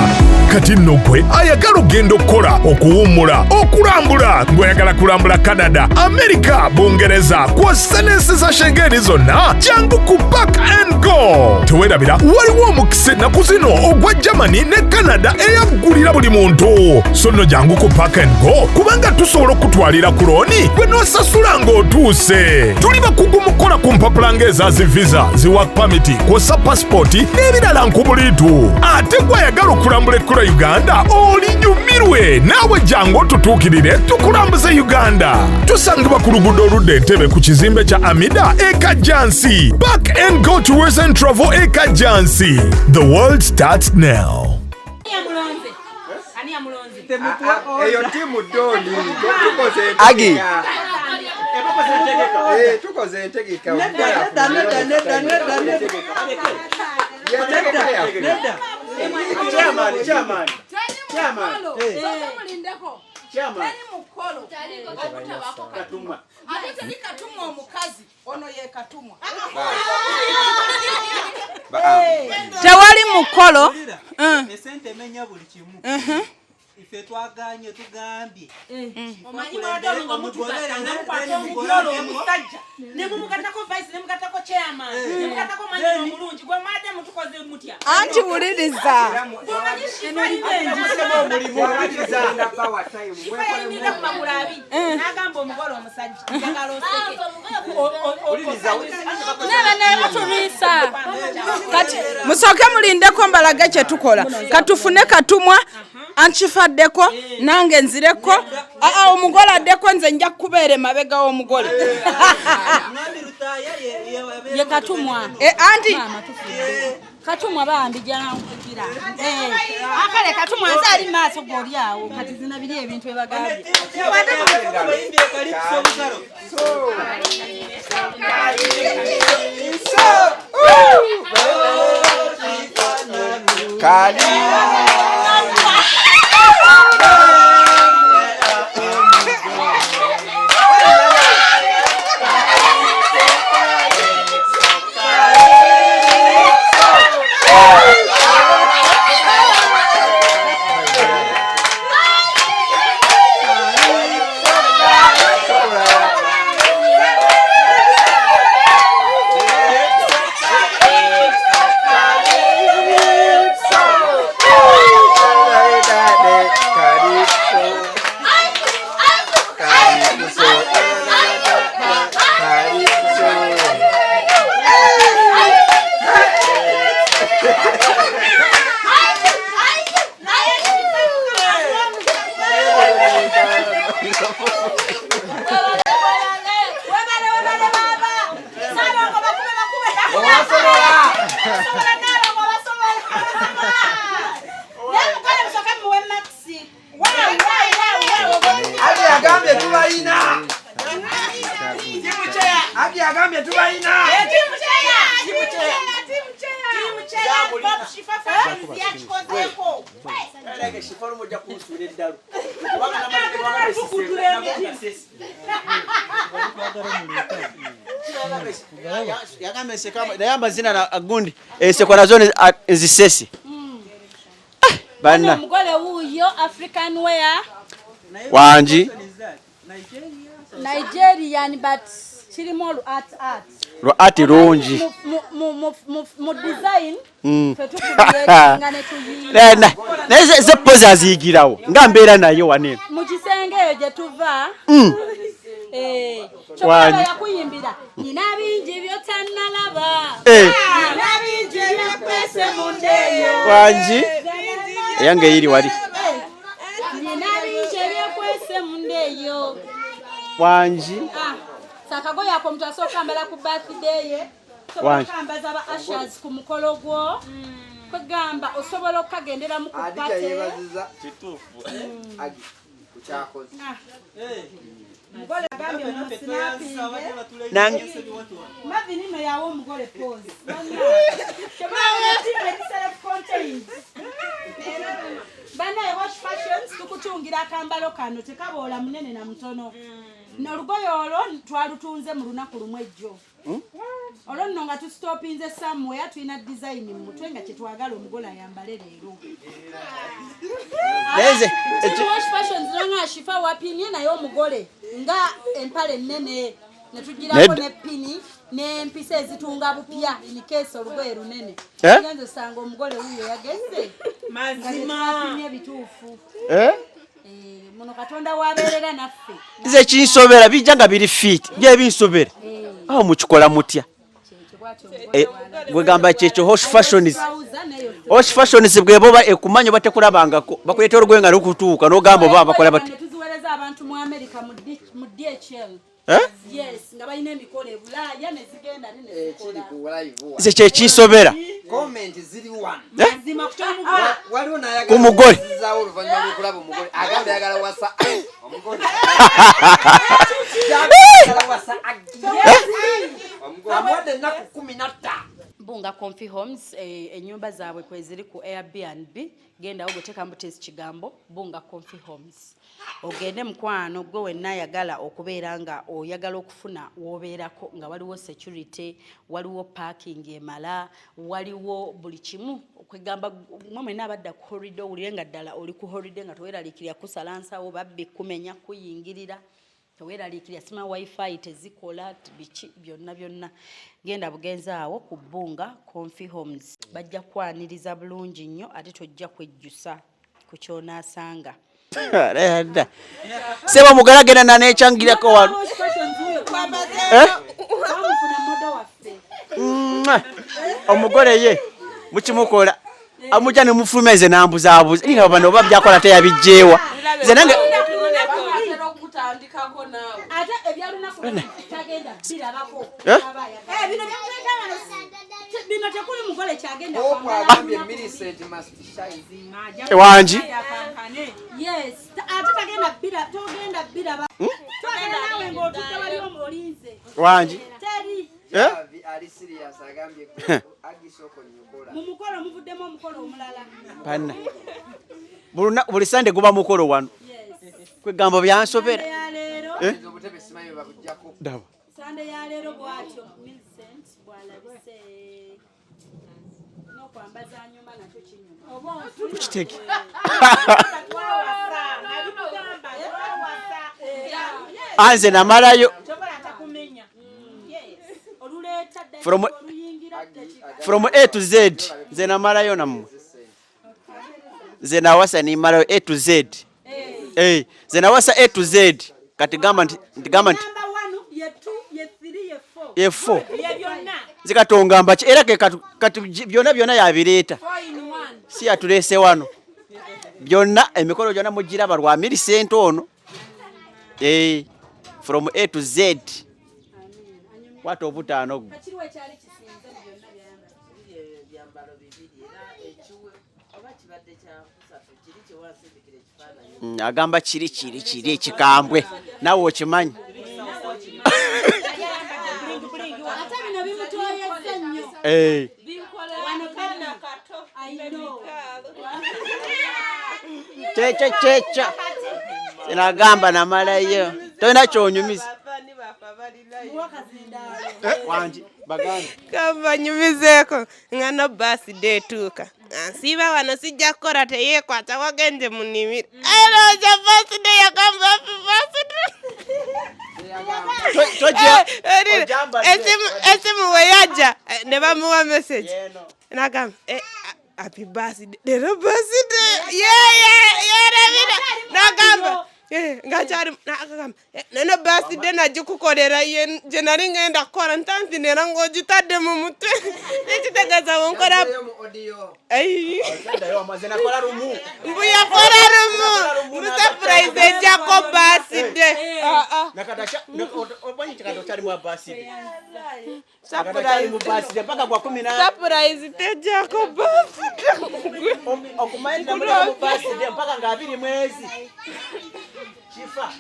Kati nno gwe ayagala okugenda okukola, okuwummula, okulambula, ng'oyagala kulambula Canada, Amerika, Bungereza kw'ossa n'ensi za Shengeni zonna, jangu ku Park and Go. Teweerabira waliwo omukisa ennaku zino ogwa Germany ne Canada eyaggulira buli muntu. So nno jangu ku Park and Go kubanga tusobola okukutwalira ku looni gwe n'osasula ng'otuuse. Tuli bakugu mu kukola ku mpapula ng'eza zi visa, zi work permit, kw'ossa pasipoti n'ebirala nkubuliitu. Ate gwe ayagala okulambula ekkula Uganda olinyumirwe naawe jangu otutuukirire tukulambuze Uganda. Tusangibwa ku luguudo oludda Entebbe ku kizimbe kya Amida e Kajjansi. Park and Go Tours and Travel e Kajjansi. The world starts now. Eyo tiimu Doni tukoze Agi. Tukoze entegeka. Nedda, nedda, nedda, nedda, nedda. Nedda. Chairman, chairman. Chairman. Chairman. Katumwa. Ate teri Katumwa omukazi, ono ye Katumwa. Tewali mukolo. Esente emenya buli kimu. Ife twaganye tugambye. Omanyi mwadolo nga mutugatta nga mukwata omugole omusajja ne mumugattako vice ne mugattako chairman ne mugattako manyina omulungi gwe mwate mutukoze mutya? Anti wuliriza. Gwomanyi Shifa Shifa yayimirira ku magulu abiri n'agamba omugole omusajja njagala oseke. Nebanebutulwisa. Kati musooke mulindeko mbalage kye tukola. Katufune Katumwa ankifaddeko nange nzireko. Aa, omugole addeko, nze nja kubeera emabega w'omugole. Mwami Lutaaya ye Ye Katumwa. Anti Katumwa bambi jankugira. Akale Katumwa nze ali maaso g'oli awo kati zina biri ebintu ebagambye. Abayimbye Calypso obugalo. Kali. Webale webale baba. Salongo bakube bakube. Basobola nalongo basobola. Naye mugole musooke muwe maxi. Wow, wow, wow, wow. Agi agambye tubalina. Agi agambye tubalina. Team chair. Team chair. Team chair. Bob Shifa Fashions yakikozeeko. Erege Shifa olumu ojja kunsuula eddalu. Yagambye enseko naye amazina agundi enseko nazo nzisese. Banna. Omugole wuuyo African wear. Wangi. Nigerian but kirimu olu art art. Lwa art lungi. Mu design ffe tukuyetinga ne tuyiiya. Naye ze pozi aziyigirawo nga mbeera naye wano. Mu kisenge eyo gye tuva. Kyokka Wangi. yakuyimbira nina bingi by'otannalaba. Nina bingi byekwese mu ndeeyo. Wangi. Eyange eri wali. Nina bingi ebyekwese mu ndeeyo. Wangi. Sakagoye ako omuntu asooka ambala ku birthday ye. Osobola Wangi. okambaza ba ushers ku mukolo gwo. Kwegamba osobola okukagenderamu ku Adija party. yeebaziza kituufu Agi ku kyakoze. Omugole agambye mumusnapinge. Nange. Marvin nno yawa omugole pose. Self-contained. Banaye Wash Fashions tukutungira akambalo kano tekaboola munene na mutono. Nolugoye olwo twalutunze mu lunaku lumu ejjo. Olwo nno nga tusitopinze somewhere, tulina design mu mutwe nga kyetwagala omugole ayambale leero. Naye nze Wash Fashions nanga Shifa wapimye naye omugole nga empale ennene ne tugirako Nedda. ne pini n'empisa ezitunga bupya in case olugoye lunene. Eh? Genze osanga omugole wuyo yagenze nga tetwapimye bituufu. Eh? Eh, muno Katonda wabeerera naffe. Nze ekinsobera bijja nga biri fit, byebinsobera awo mukikola mutya? Eh, gwegamba kyekyo Hosh Fashions. Trouser neyo. Hosh Fashions bweba oba ekumanya oba tekulabangako, bakuleeta olugoye nga lukutuuka n'ogamba oba bakola bati. Ne tuziweereza abantu mu America mu DHL. Eh? Yes, nga balina emikolo e Bulaaya ne zigenda ne Ekiri zikola. ku live. Nze kyekinsobera. Comment ziri wano. Eh? Mazima kukyomugole. Waliwo n'ayagala Ku mugole. okuzizaawo oluvannyuma lw'okulaba omugole, agamba ayagala wasa omugole. Ayagala wasa Aggie. Omugole amuwadde ennaku 15. Bunga Comfy Homes, ennyumba zaabwe kweziri ku Airbnb. Gendawo gweteekamu butezi kigambo Bunga Comfy Homes, ogende mukwano gwe wenna ayagala okubeera nga oyagala okufuna w'obeerako nga waliwo security, waliwo parking emala, waliwo buli kimu. Okwegamba mwe mwenna abadda ku holiday, owulire nga ddala oli ku holiday nga teweeraliikirira kusala nsawo, babbi kumenya kuyingirira, teweeraliikirira sima wifi tezikola biki byonna byonna. Genda bugenzi awo ku Bunga Comfy Homes, bajja kwaniriza bulungi nnyo ate tojja kwejjusa ku kyonaasanga. Dda. Seba omugole agenda nanekyangirako wano. Eh? Twamufuna model waffe. Mwah. Omugole ye mukimukola amujja nemufulumya, nze nambuzaabuza ninga bano oba byakola teyabijjeewa nze nange. Atera okutandikako naawe. Ate ebyalunaku tagenda birabako. Eh? Eh, bino byamuleeta wano bino tekuli mugole kyagenda Hope kwambala. agambye Millicent must shine. Wangi. Yes, ate tagenda bira, togenda biraba. Togenda naawe ng'otudde wali olinze. Wangi. Teri. Eh? Javi ali serious, agambye agisoko nyokola. Mu mukolo muvuddemu omukolo omulala. Panna buli Sande guba mukolo wano, kwegamba byansobera. Sande ya leero. Eh? Obutebe simanyi bwe babuggyako. Daba. Sande ya leero bw'atyo Millicent bw'alabise n'okwambaza nyuma nakyo kinyuma. Ukitege. Twawasa, nabikugamba, twawasa. Anze namalayo. Tobola takumenya. Oluleeta ddakika oluyingira ddakika. From A to Z nze namalayo nammwe. Nze nawasa nimalayo A to Z. Eh, nze nawasa A to Z. Kati gamba nti Namba 1 ye 2 ye 3 ye 4. Ye 4. Ye byonna. Nze katongamba ki era ke kati byonna byonna yabireeta. 4 in 1. Si yatuleese wano byonna, emikolo gyonna mugiraba lwa Millicent ono. Eh, from A to Z, kwata obutaano gwe. Kakiriwo ekyali kisinze mu byonna byayambadde? Ebyambalo bibiri era ekiwe oba kibadde kyakusatu kiri kyewansindikira ekifaananyi. Agamba kiri ekikambwe, naawe okimanyi. Ate bino bimutoyezza nnyo. Eh, Wano kano I know. Kyekyo kyekyo sinagamba namalayo, tolina kyonyumiza. Muwa kazindaalo. Wangi baganda. Kambanyumizeeko nga no birthday etuuka nsiiba wano sijja kukola teyeekwata wagenze mu nnimiro alowooza birthday yagamba happy birthday. Tojambadde. Esimu we yajja ne bamuwa message nagamba, "Happy birthday." Leero birthday yerabira nagamba ngakyali nagamba, "Nono birthday nagikukolera ye gye nali ngenda kukola ntanti era ng'ogitadde mu mutwe nekitegeeza bwenkola." Yazzeeyo mu audio. Ai. Nze nakola lumu. Mbu yakola lumu mu surprise ejjako birthday. Ah, ah. Omanyi kikata okyalimu abaside. Surprise. Baside mpaka gwa 10 na Surprise tejjako birthday. Okumanya namuleka mu birthday mpaka nga 20 mwezi kifa.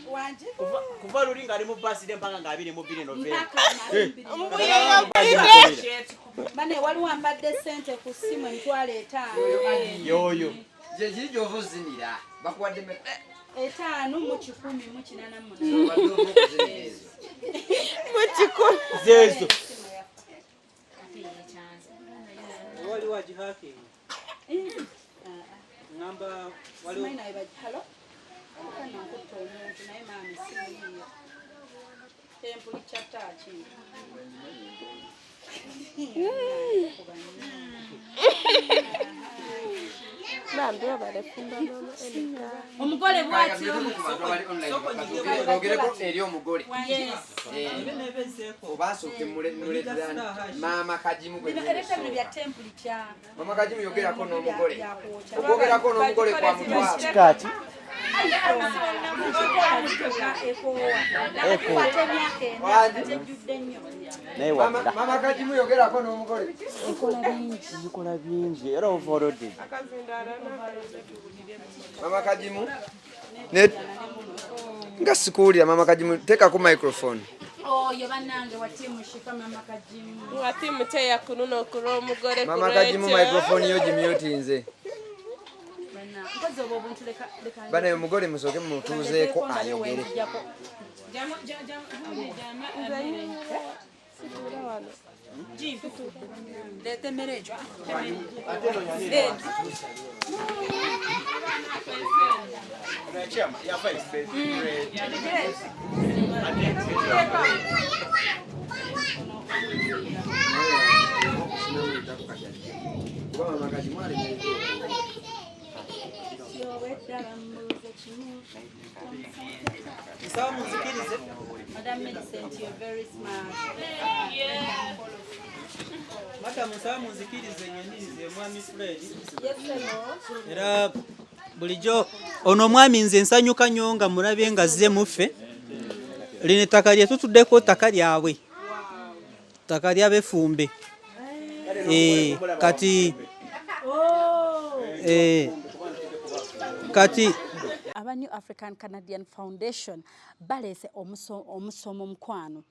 Kuva luli ng'ali mu birthday mpaka nga 22 Novemba. Mbu yeyogedde. Bane waliwo ampadde ssente ku ssimu 50,000. Yoyo. Gye kiri gy'ova ozinira bakuwadde. Etaano mu kikumi mu kinaana mu munaana. Mu kikumi. Zeezo. Waliwo agihakinga ngamba waliwo Simanyi naye hello? Kana nkutta omuntu naye maama essimu yiyo. Tempuli kya taaki. Bambi babalefumba mama Eneka. Omugole bw'atyo. Ogereko eri omugole. Yes. Oba nsooke muleetera maama Kagimu gwe Bino ereeta bino bya tempuli kya. Maama Kagimu yogerako n'omugole. Okwogerako n'omugole kwa mutwalo. Kikaaki. Naye wabula. Maama Kagimu yogerako n'omugole. Bikola bingi era overloaded. Maama Kagimu. Ne nga sikuwulira Maama Kagimu teekako microphone. Oyo bannange wa ttiimu Shifa Mama Kagimu. Wa ttiimu kyeya ku luno ku lw'omugole ku Maama Kagimu lw'ekyo. microphone yo gimutinze. Mpozi obwo obuntu leka leka. Bana omugole musooke mumutuuzeeko ayogere. Leeta emmere egyo. Kuba Maama Kagimu alemereddwa. Nsaba munzikirize. Madam Millicent, you're very smart. Madam nsaba munzikirize nyanirize mwami Fred. Yes, hello. Era bulijjo ono omwami nze nsanyuka nnyo nga mulabye nga azze muffe. Lino ettaka lye tutuddeko ttaka lyabwe. Ttaka ly'abefumbe. Kati kati aba New African Canadian Foundation baleese omusomo mukwano.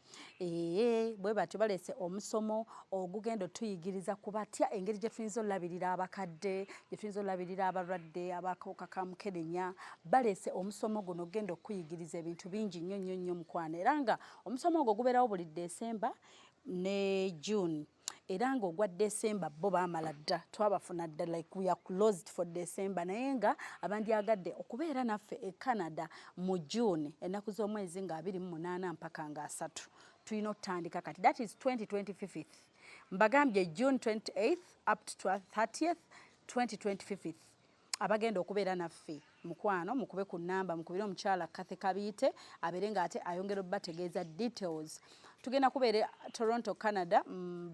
Bwe batyo baleese omusomo ogugenda otuyigiriza ku batya engeri gye tuyinza olabirira abakadde, gye tuyinza olabirira abalwadde abakawuka ka mukenenya. Baleese omusomo guno ogenda okuyigiriza ebintu bingi nnyo nnyo nnyo mukwano, era nga omusomo ogwo gubeerawo buli December ne June. Era nga ogwa December bo baamala dda, twabafuna dda, like we are closed for December. Naye nga abandyagadde okubeera naffe e Canada mu June ennaku z'omwezi nga 28 mpaka nga 3, tulina okutandika kati, that is 2025. Mbagambye June 28th up to 30th 2025. Abagenda okubeera naffe mukwano, mukube ku namba, mukubire omukyala Kathy Kabiite abeere ng'ate ayongera obbategeeza details. Tugenda kubeera Toronto, Canada,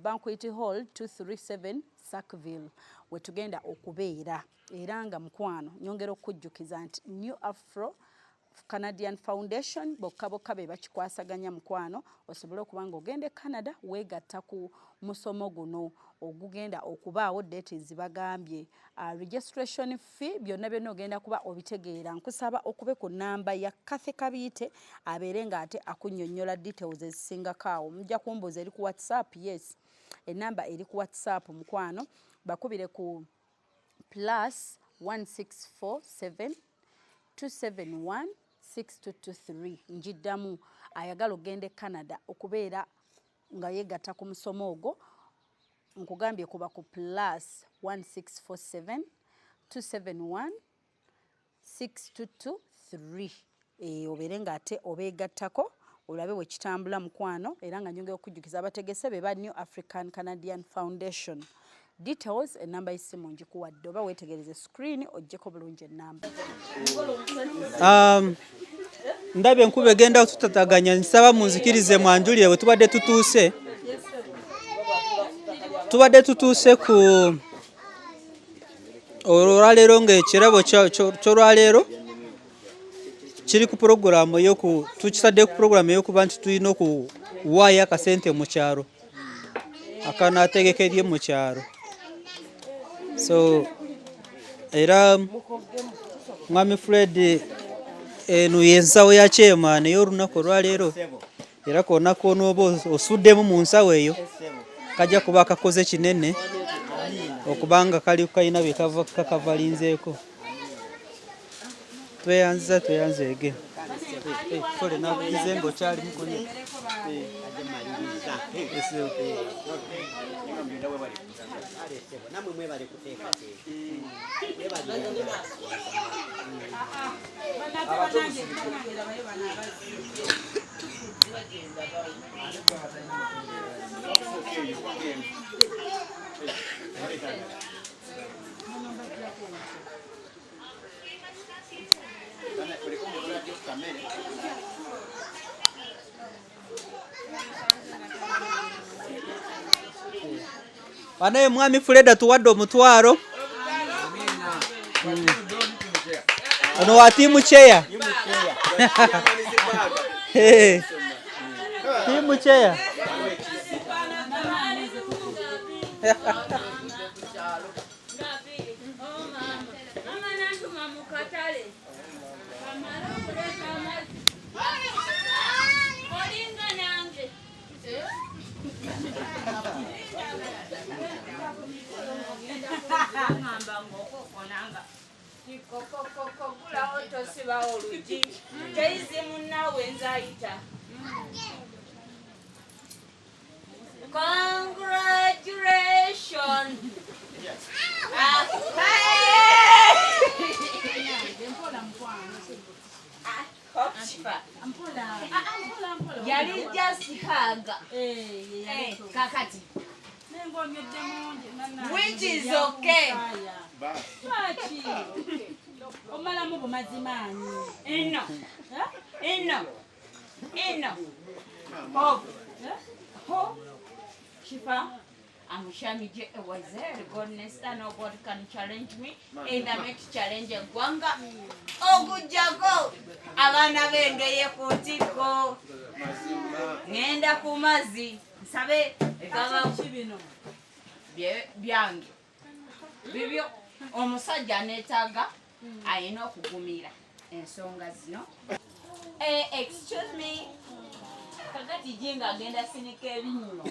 Banquet Hall 237 Sackville we tugenda okubeera. Era nga mukwano nyongera okukujjukiza nti New Afro Canadian Foundation bokka bokka be bakikwasaganya mukwano, osobole okuba ng'ogenda e Canada weegatta ku musomo guno ogugenda okubaawo. Date zibagambye, registration fee byonna byonna ogenda kuba obitegeera. Nkusaba okube ku namba ya Kathy Kabiite abeere ng'ate akunnyonnyola details ezisingako awo. Mujja kumbuuza eri ku WhatsApp. Yes, enamba eri ku WhatsApp mukwano, bakubire ku plus 1647 271 6223. Njiddamu, ayagala okugenda e Canada okubeera nga yeegatta ku musomo ogwo, nkugambye kuba ku plus 1647 271 6223, obeere ng'ate obeegattako olabe bwe kitambula mukwano. Era nga nyongera okujjukiza, abategese be ba New African Canadian Foundation. Details, enamba y'essimu ngikuwadde, oba weetegereze screen oggyeko bulungi enamba. Ndabye enkuba egenda tutataganya, nsaba munzikirize mwanjulire bwe tubadde tutuuse. Tubadde tutuuse ku olwaleero ng'ekirabo ky'olwaleero kiri ku puroguramu eyoku tukitadde ku puroguramu ey'okuba nti tulina okuwaayo akasente mu kyalo akanaategekerye mu kyalo. So era mwami Fred, eno y'ensawo ya chairman ey'olunaku olwaleero, era konna konooba osuddemu mu nsawo eyo kajja kuba kakoze kinene okubanga kali kalina bye kakavalinzeeko. Tweyanziza tweyanzeege. Sole nakugize ng'okyali mukunye. Namwe mwebale kuteekateeka. Banaye mwami Freda tuwadde omutwalo. Ono wa tiimu cheya. Tiimu cheya. Kokokokogulawo tosibawo olugi teyizi munnawe nzayita. Congratulations. Ah, yali just hug. Eh, kakati which is okay. Lwaki omalamu bumazimaanyi? Ino ino ino ho ho Shifa, I'm Shamije Ewazel. Goodness, nobody can challenge me. Either make challenge eggwanga okuggyako abaana b'engeye ku ntikko. Ŋŋenda ku mazzi nsabe egaba byange bibyo. Omusajja aneetaaga alina okugumira ensonga zino. Eh, excuse me, kakati jinga agenda sinika ebinnyo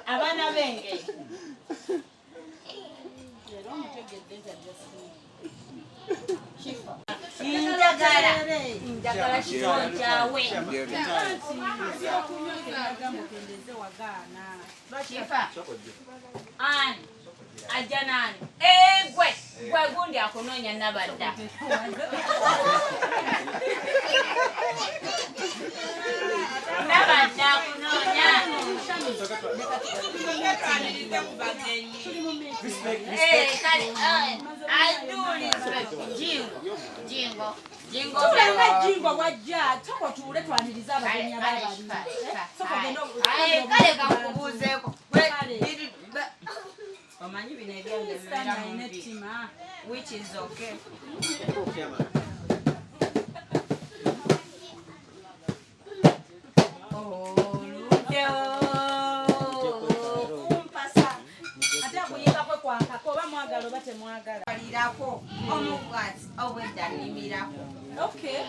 abaana b'engeye. Njagala njagala kifo kyawe. Kifa ani ajja nani? Egwe gwe gundi akunoonya nabadda. Nabadda akunoonya. Eh, kale, I do respect Jingo. Jingo. Jingo. Tulenga Jingo wajja soko tuule twanirize abagenyi Kale, ababali. Soko genda. Aye, kale kankubuuzeeko. Omanyi bino ebyange bibeera mu nvi. Which is okay. Oludde kumpasa ate akuyimba kwe kwankako oba mwagala oba temwagala. Lirako omubwati obwedda nnimirako. Okay.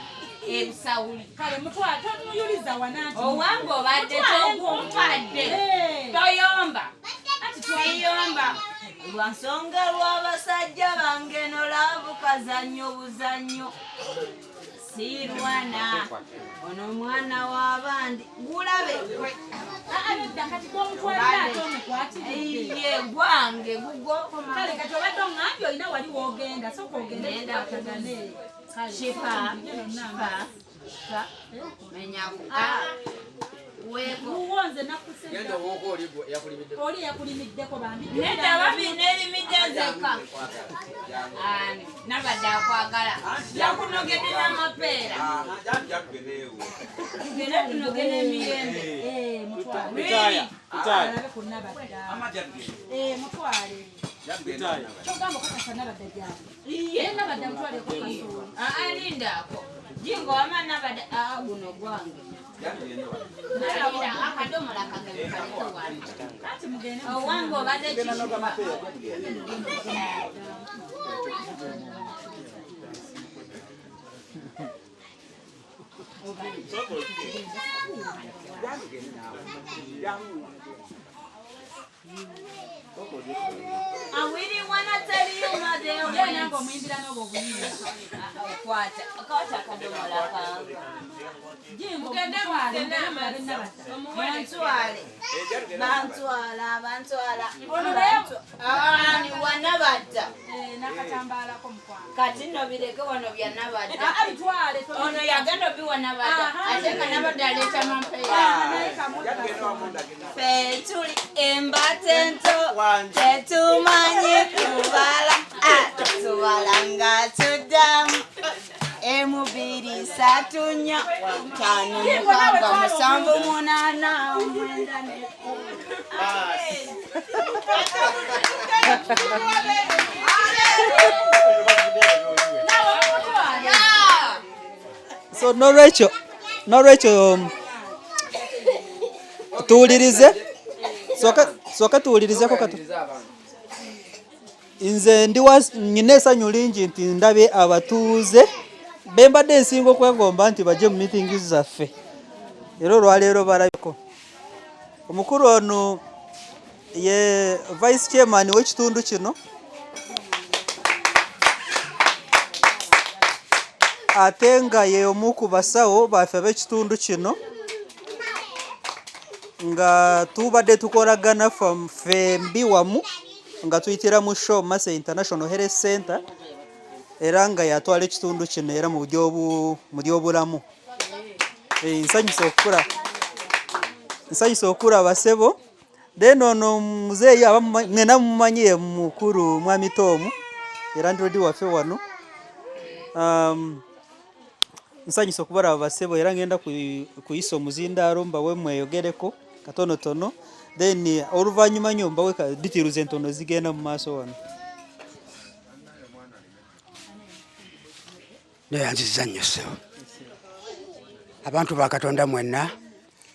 Ebusawuli. Kale mutwale tomuyuliza wana nti Owange obadde Mutwale tokumpadde. Eh. Toyomba. Anti twale. Siyomba. Lwa nsonga lw'abasajja bange nolaavu kazannyo buzannyo. Sirwana. Ono omwana w'abandi. Gulabe gwe. Ah, nedda kati gw'omutwalira ate omukwatiridde. Ye gwange gugwo. Kale kati obadde oŋŋambye olina wali w'ogenda sooka ogende Ngenda tukwatagane. Kale, Shifa. nonna Shifa. Shifa. Menyako. Weeko. Wuwo nze nakusenda. Oli yakulimiddeko bambi. Nedda babi neerimidde nzekka. Ani, nabadde akwagala. Yakunogedde n'amapeera. Tugende tunoge n'emiyembe. Eh, mutwale. Really? Alabe ku Nabadda. Eh, mutwale. Kyogamba okakasa Nabadda gyali. Iye. Ye Nabadda mutwaleko kasooli. Aa, lindaako. Jingo wama nabadde aa guno gwange. Nalabira akadomola kagende kaleke wano. Anti mugende. Owange obadde kishifa. I really wanna tell you, my dear. Bantwala bantwala wanabadda kati nno bireke wano byanabadda ono yagenda obiwa nabadda ate nga nabadda aleeta mampeya fe tuli embata ento tetumanyi kubala tubala nga tuddamu emu bbiri ssatu nnya ttaano mukaaga musanvu munaana mwenda nekkumi. So nolwekyo nolwekyo tuwulirize soka tuwulirizeko katu Nze ndi wa nyina esanyu lingi nti ndabye abatuuze be mbadde nsinga okwegomba nti bajje mu meeting zaffe era olwaleero balabiko. Omukulu ono ye vice chairman w'ekitundu kino ate nga ye omu ku basawo baffe ab'ekitundu kino nga tubadde tukolagana ffembi wamu nga tuyitira mu Show Mercy International Health Center era nga yatwala ekitundu kino era mu byobulamu. Eh, nsanyuse okukula nsanyuse okulaba ssebo. Then ono muzeeyi mwena mumumanyi ye mukulu mwami Tom era ndredi waffe wano. Um, nsanyuse okubalaba basebo era ngenda kuyisa omuzindaalo mbawe mweyogereko katonotono then oluvannyuma nyo mbawe details entono zigenda mu maaso wano. Neyanziza nnyo ssebo. Abantu ba Katonda mwenna,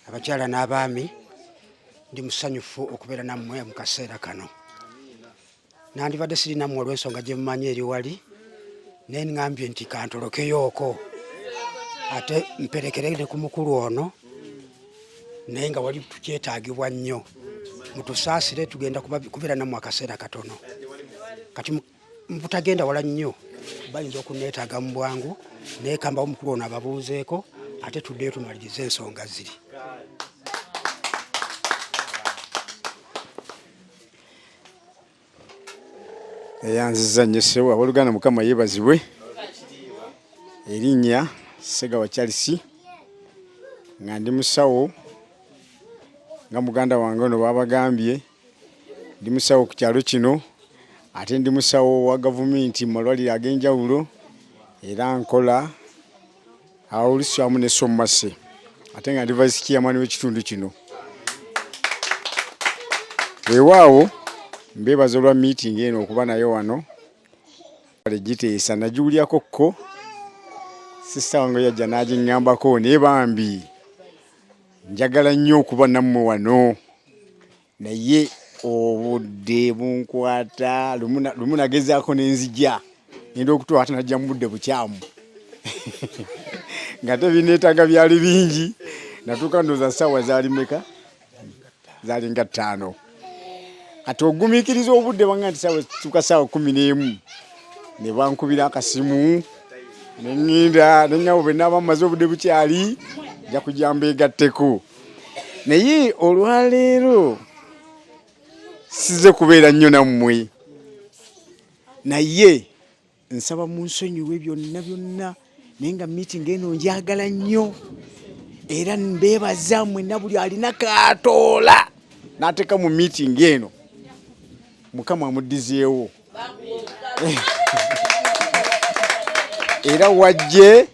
abakyala n'abaami, ndi musanyufu okubeera nammwe mu kaseera kano. Nandibadde siri nammwe olw'ensonga gye mumanyi eri wali, naye ŋŋambye nti kantolokeyooko ate mperekere ne ku mukulu ono, naye nga wali tukyetaagibwa nnyo. Mutusaasire, tugenda kubeera nammwe akaseera katono. Kati mu butagenda wala nnyo bayinza okunneetaaga mu bwangu, naye kambawo omukulu ono ababuuzeeko ate tuddeyo tumalirize ensonga ziri. Eyanziza nnyo ssebo abooluganda mukama yeebazibwe erinnya Ssegawa Charles nga ndi musawo nga muganda wange ono babagambye ndi musawo ku kyalo kino ate ndi musawo wa gavumenti mu malwaliro ag'enjawulo era nkola Awo olusi awamu ne Sommase ate nga ndi vice chairman w'ekitundu kino. Weewaawo mbeebaza olwa meeting eno okuba nayo wano giteesa nagiwulyako kko sisita wange yajja n'agiŋŋambako naye bambi njagala nnyo okuba nammwe wano naye obudde bunkwata lumu nagezaako nenzija ngenda okutuuka ate najja mu budde bukyamu nga tebinetaaga byali bingi natuuka ndowooza ssaawa zaali meka zaali nga ttaano kati ogumiikiriza obudde banga nti saawa tuuka saawa 11 ne bankubira akasimu ne ŋŋenda ne ŋŋamba bwe naaba mmaze obudde bukyali nja kujja mbeegatteko naye olwaleero size kubeera nnyo nammwe naye nsaba munsonyiwe byonna byonna naye nga meeting eno njagala nnyo era mbeebaza mwenna buli alina kaatoola n'ateeka mu meeting eno mukama amuddizeewo era wajje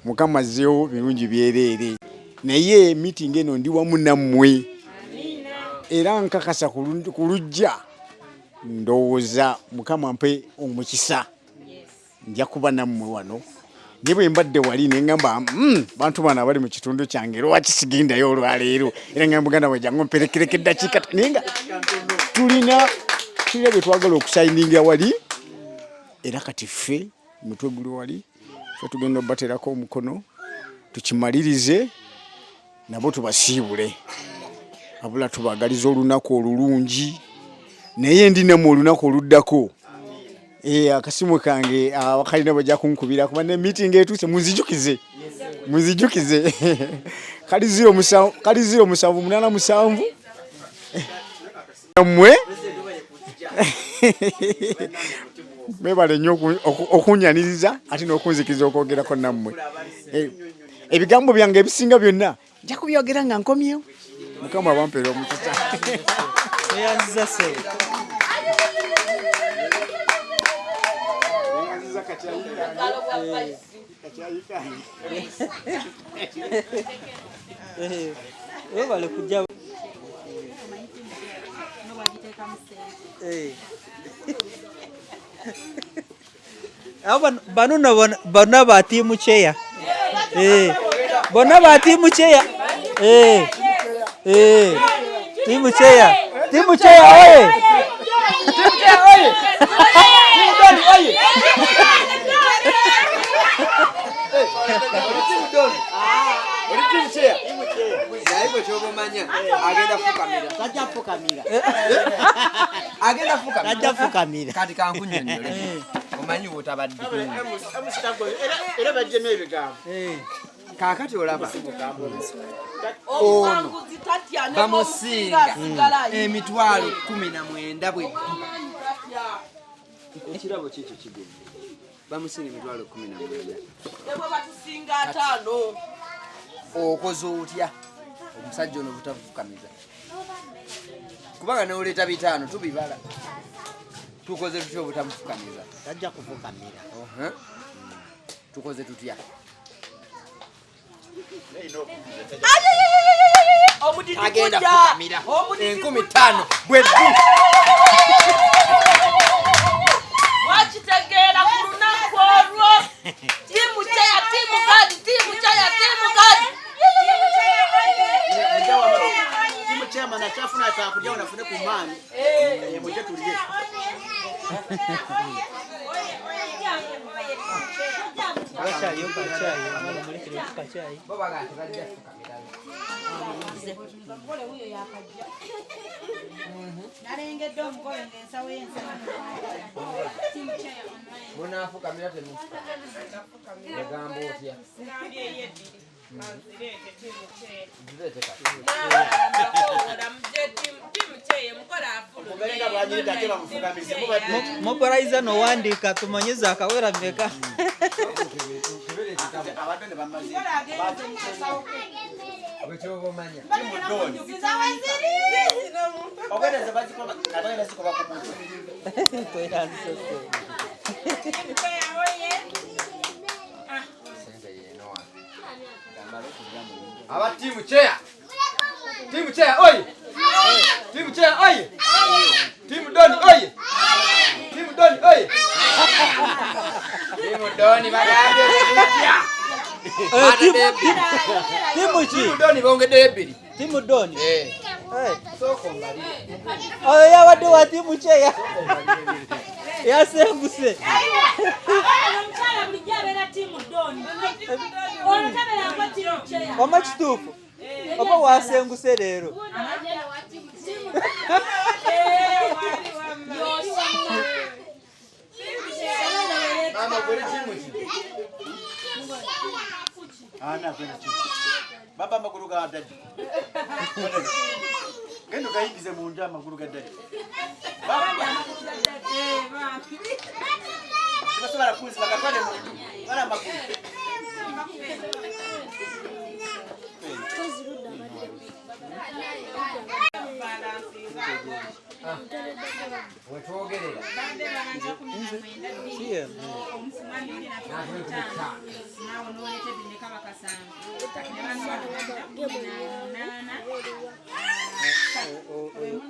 mukama azzeewo birungi byereere naye meeting eno ndi wamu nammwe era nkakasa ku lujja ndowooza mukama mpe omukisa nja kuba nammwe wano naye bwe mbadde wali ne ngamba hmm, bantu bano abali mu kitundu kyange lwaki sigendayo olwaleero era nga muganda we jangu mperekereko eddakiika naye nga tulina tulina bye twagala okusayiningira wali era kati ffe mutwe guli wali ffe tugenda obaterako omukono tukimalirize nabo tubasiibule abula tubagaliza olunaku olulungi naye ndi namwe olunaku oluddako. Eh, akasimu kange abakalina bajja kunkubira kuba ne meeting etuuse munzijukize munzijukize kali 07 kali 0787 mmwe mwebale nnyo okunyaniriza ate n'okunzikiriza okwogerako nammwe. Eh, ebigambo byange ebisinga byonna nja kubyogera nga nkomyewo. Mukama abampeera omukisa. Tweyanziza ssebo. Webale kujja. Abo bano no bonna ba tiimu cheya. Bonna ba tiimu cheya. Tiimu cheya. Tiimu cheya oye. Tiimu cheya oye. Tiimu Doni oye. Oli tiimu Doni. Oli tiimu cheya. Naye gwe kyoba omanya agenda fukamira. Tajja fukamira. Agenda fukamira. Tajja fukamira. Kati kankunyonnyole. Omanyi wotabadde. Era bajjemu ebigambo. Kaakati olaba ono bamusinga emitwalo 19 bweddi. Ekirabo kikyo kigenda. Bamusinga emitwalo 19. Okoze otya omusajja ono butafukamiza? Kubanga n'oleeta 5 tubibala. Tukoze tutya obutamufukamiza? Tajja kufukamira. Tukoze tutya? Agenda fukamira 5,000 bweddu. Wakitegeera ku lunaku olwo. Tiimu cheya, tiimu gadi, tiimu cheya, tiimu gadi. Tiimu chairman akyafuna kyakulya wanafune ku maanyi. Mujje tulye. Nalengedde omugole ng'ensawo y'ensana. Munaafukamira temufukamira. Ogamba otya? Mobilizer nowandiika tumanye akawera mmeka. Aba tiimu cheya. Tiimu cheya oye. Tiimu cheya oye. Tiimu Doni oye. Tiimu Doni oye. Tiimu Doni bagambye tutya. Tiimu ki? Tiimu Doni bongeddeyo 2. Tiimu Doni. Sooka ombalire. Oyo yabadde wa tiimu cheya. Yasenguse. Wama kituufu oba wasenguse leero. Mama gwe tiimu ki? Baba amagulu ga daddy. Genda ogayingize mu nju amagulu ga daddy. Tebasobola kunziba gatwale mu nju. Twala amagulu. Wetwogerera.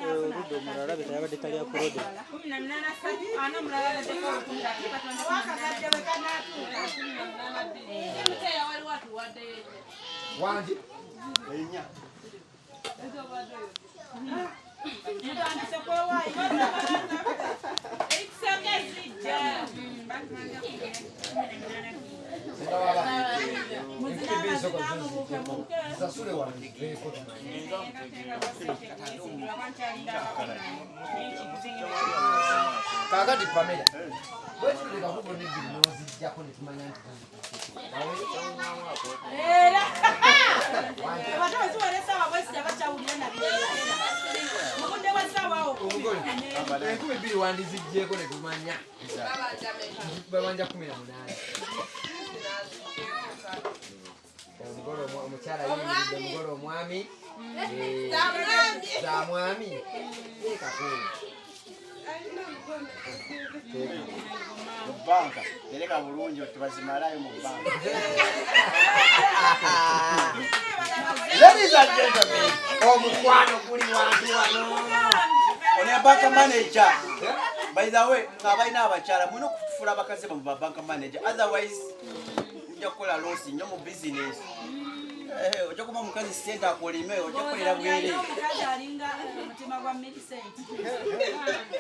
Oludda omulala alabika yabadde talya ku road. Wangi. Kakati Pamela, Era abantu baziwera essaawa bwesija bakyawulira nabyeera mu budde bw'essaawa awo 2000 wandiziggyeko ne tumanya babanja 18. Omugole omukyala yimiridde, omugole omwami za mwami teekako mu banka, tereka bulungi tebazimalayo mu banka. Ladies and gentlemen, omukwano guli wantu wano. Ono ya bank manager. By the way, ng'abalina abakyala mulina okufuula abakazi bammwe ba bank manager, otherwise mujja kukola loss nnyo mu business. Eh, ojja kuba omukazi ssente akulime, ojja kukolera bwereere. Omukazi alinga omutima gwa Millicent.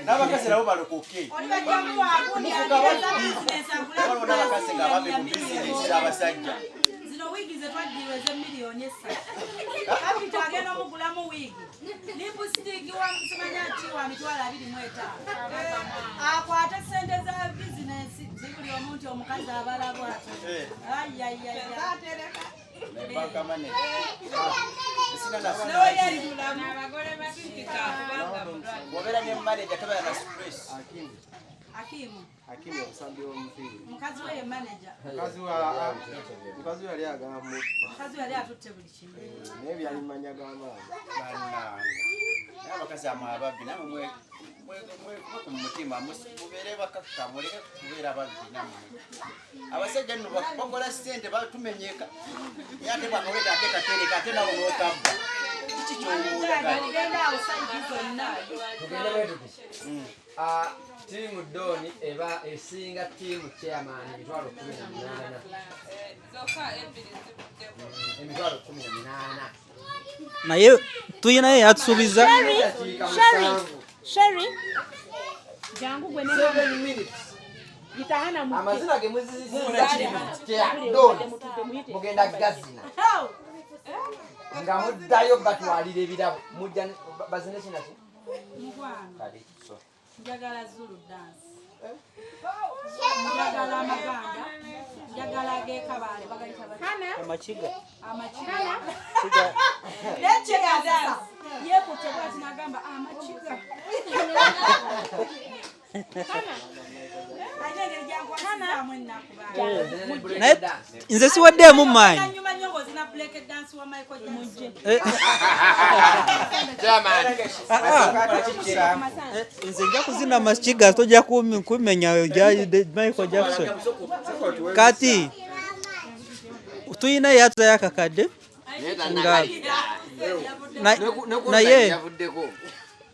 N'abakazi nabo balokoke. Oli bajjamu wagundi Mufuga alinga babbi. bizinesi agula Waliwo n'abakazi nga babbi mu bizinesi z'abasajja. Zino wiigi ze twagirwa ez'emiliyoni 3. Kapito agenda omugulamu wiigi. Lipstick wa simanya ki wa 25,000. Akwate ssente za bizinesi zibuli omuntu omukazi abala bw'atyo. Eh. Ayayaya. Ne bank manager. Esina na bw'obeera ne manager tobeera na stress. Akimu. Hakimu omusambi w'omupiira. Mukazi we ye manager. Mukazi wa mukazi we yali agamba mubba. Mukazi we yali atutte buli kimu. Naye byali manya g'amaanyi. Bannange. Naye abakazi amwe ababbi namwe mwe ku mutima mubeere bakakka muleke kubeera babbi nammwe. Abasajja nno bakola ssente batumenyeka. Naye ate bwakaweta ate katereka ate nawe n'otabba. Kiki ky'oyagala? Tugenda awo sayidi zonna. Tugende bwe tuti. Ttiimu Doni eba esinga ttiimu chairman 18,000. 18,000. Naye tuyinayo yatusuubiza. Sherry, Sherry, Sherry. Jangu gwe ne 7 minutes. Gitahana mu. Amazina ge muzizizza chair Doni mugenda gazina nga muddayo batwalira ebirabo mujja bazine kina ki Mukwano. Kale, so. Njagala Zulu dance. Njagala amaganda. Njagala ag'ekabaale bagayita batya? Amakiga. Amakiga. Naye yeekutte bw'ati n'agamba amakiga. Alina engeri gy'ankwasizaamu ennaku bange. Naye nze siwaddeemu maanyi. Oluvannyuma nnyo ng'ozina break dance wa Michael Jackson. Nze nja kuzina makiga tojja kumenya Michael Jackson. Kati tuyina yatuzayo akakadde nga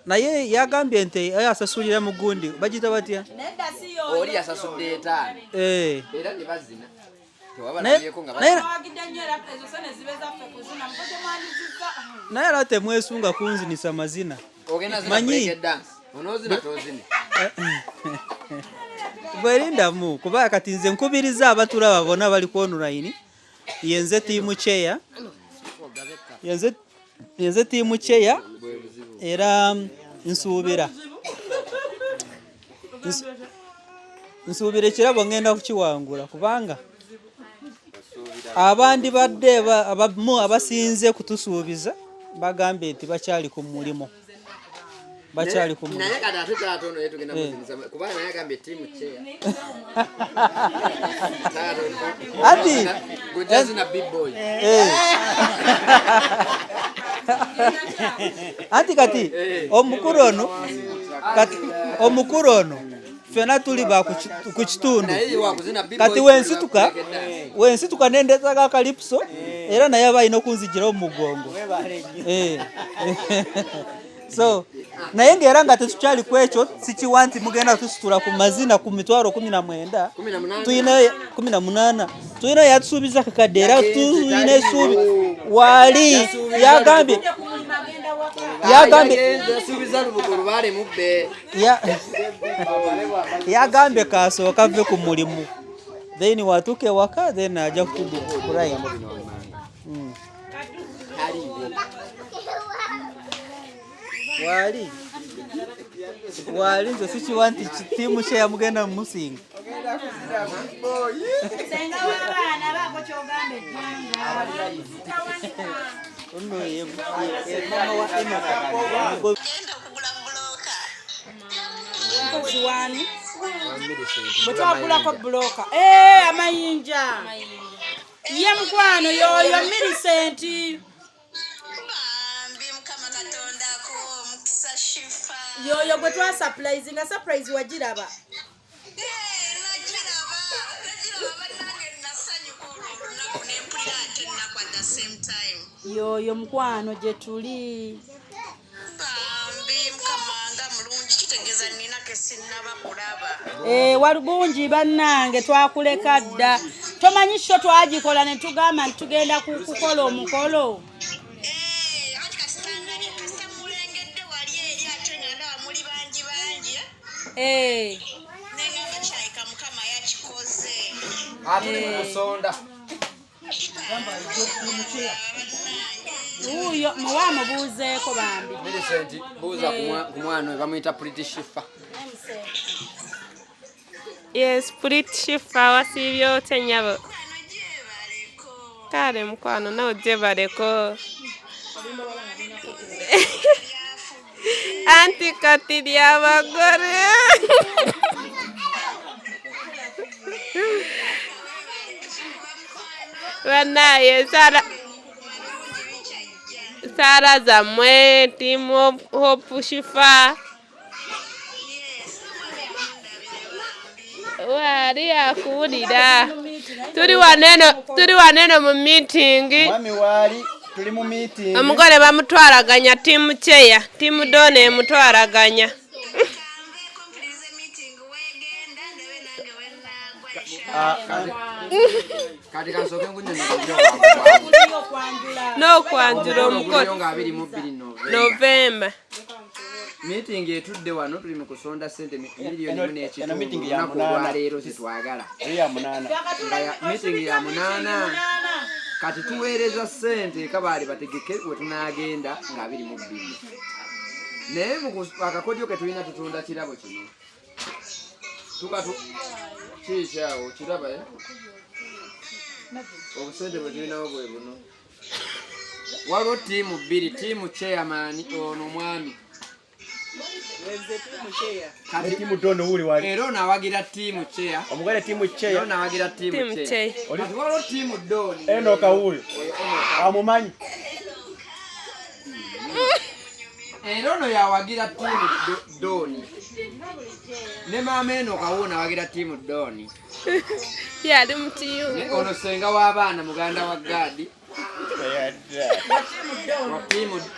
naye yagambye nti asasulira mu gundi bagiyita batya? Nedda si y'oyo. Oli yasasudde 5. Eh. Era ne bazina. Naye- naye- Twawagidde nnyo era ezo sente zibe zaffe kuzina. Muko temwanizizza. Naye era temwesunga kunzinisa mazina. Ogenda zina Manyi break dance. Onoozina tozine. Bwerindamu kuba kati nze nkubiriza abatulaba bonna bali ku online yenze tiimu chair. Yenze tiimu chair era nsuubira. Nsuubira ekirabo ngenda kukiwangula kubanga abandi badde abamu abasinze kutusuubiza bagambye nti bakyali ku mulimu. Bakyali ku mulimu. Naye kati ate taata ono ye tugenda Eh. muzinisa kubanga naye agambye ttiimu chair. Ati Gojja zina big boy. Eh. Anti kati omukulu ono kati omukulu ono ffenna tuli ba ku kitundu. Naye ye wakuzina big Kati boy. wensituka nendeetako akalipuso era naye aba alina okunzigirawo mu mugongo. Eh. So naye ng'era nga tetukyali ku ekyo sikiwa nti mugenda tusitula ku mazina ku 19,000. 18. Tuyina 18. Tuyina yatusuubiza akakadde era tuyina essuubi. Waali yagambye yagambye Yasuubiza lubugo lubaale mubbe. Yagambye kasooka ave ku mulimu then watuuka ewaka then ajja kutudira ku line. Waali waali nze sikiwa nti ttiimu kye yamugenda mumusinga. Senga w'abaana baako ky'ogamba eggwanga. Ono ye maama wa Enoka. Mpozi wani? Bwe twagulako bbulooka. Eh, amayinja. Ye mukwano yoyo Millicent. Yoyo gwe twasapulayizinga nga surprise wagiraba. Yoyo mukwano gye tuli. Eh, walubungi bannange twakuleka dda tomanyi sho twagikola ne tugamba nti tugenda kukola omukolo Eh. Atuli mu kusonda. Wuuyo muwa amubuuzeeko bambi. Millicent buuza ku mwana oyo bamuyita Pretty Shifa. Yes, Pretty Shifa wasiibye otya nnyabo? Kale mukwano nawe gyebaleko. Anti kati lyabagole. Banaye Sara Sara zammwe team Hope Shifa waali akuwulira tuli waneno tuli waneno mu meeting Mwami waali tuli mu meeting. Omugole bamutwalaganya team chair team Dona emutwalaganya. Kati kansooke nkunyonyola n'okwanjula omukolo nga 22 Novemba. Meeting etudde wano tuli mu kusonda ssente miliyoni Eno- mu n'ekitundu eno meeting ya olunaku munaana. olwaleero zetwagala. Eri ya munaana. Nga meeting ya munaana. Kati tuweereza ssente kabaali bategeke we tunaagenda nga 22. Naye mu akakodyo ke tulina tutunda kirabo kino. Tukatu kiikyawo kiraba eh? Obusente bwe tulinawo bwe buno. Waliwo ttiimu bbiri, ttiimu chairman ono omwami. Ne tiimu Don wuli wali. Era ono awagira ttiimu chair. Omugole tiimu chair. Era ono awagira ttiimu Team chair. chair. Kati waliwo ttiimu Don. Enoka wuuyo. Amumanyi. Era ono yawagira ttiimu Don. Ne maama Enoka wuuno awagira ttiimu Don. Yali mu kiyungu. Ono ssenga w'abaana muganda wa Gaadi.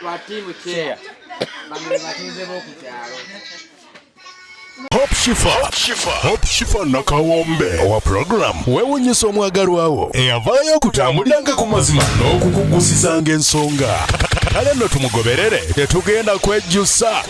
Wa ttiimu chair. Bano be batuuze b'oku kyalo. Hope Shifa, Hope Shifa Nakawombe owa program weewunyisa omwagalwawo eyavaayo okutambuliranga ku mazima n'okukugusizanga ensonga. Kale nno tumugoberere tetugenda kwejjusa.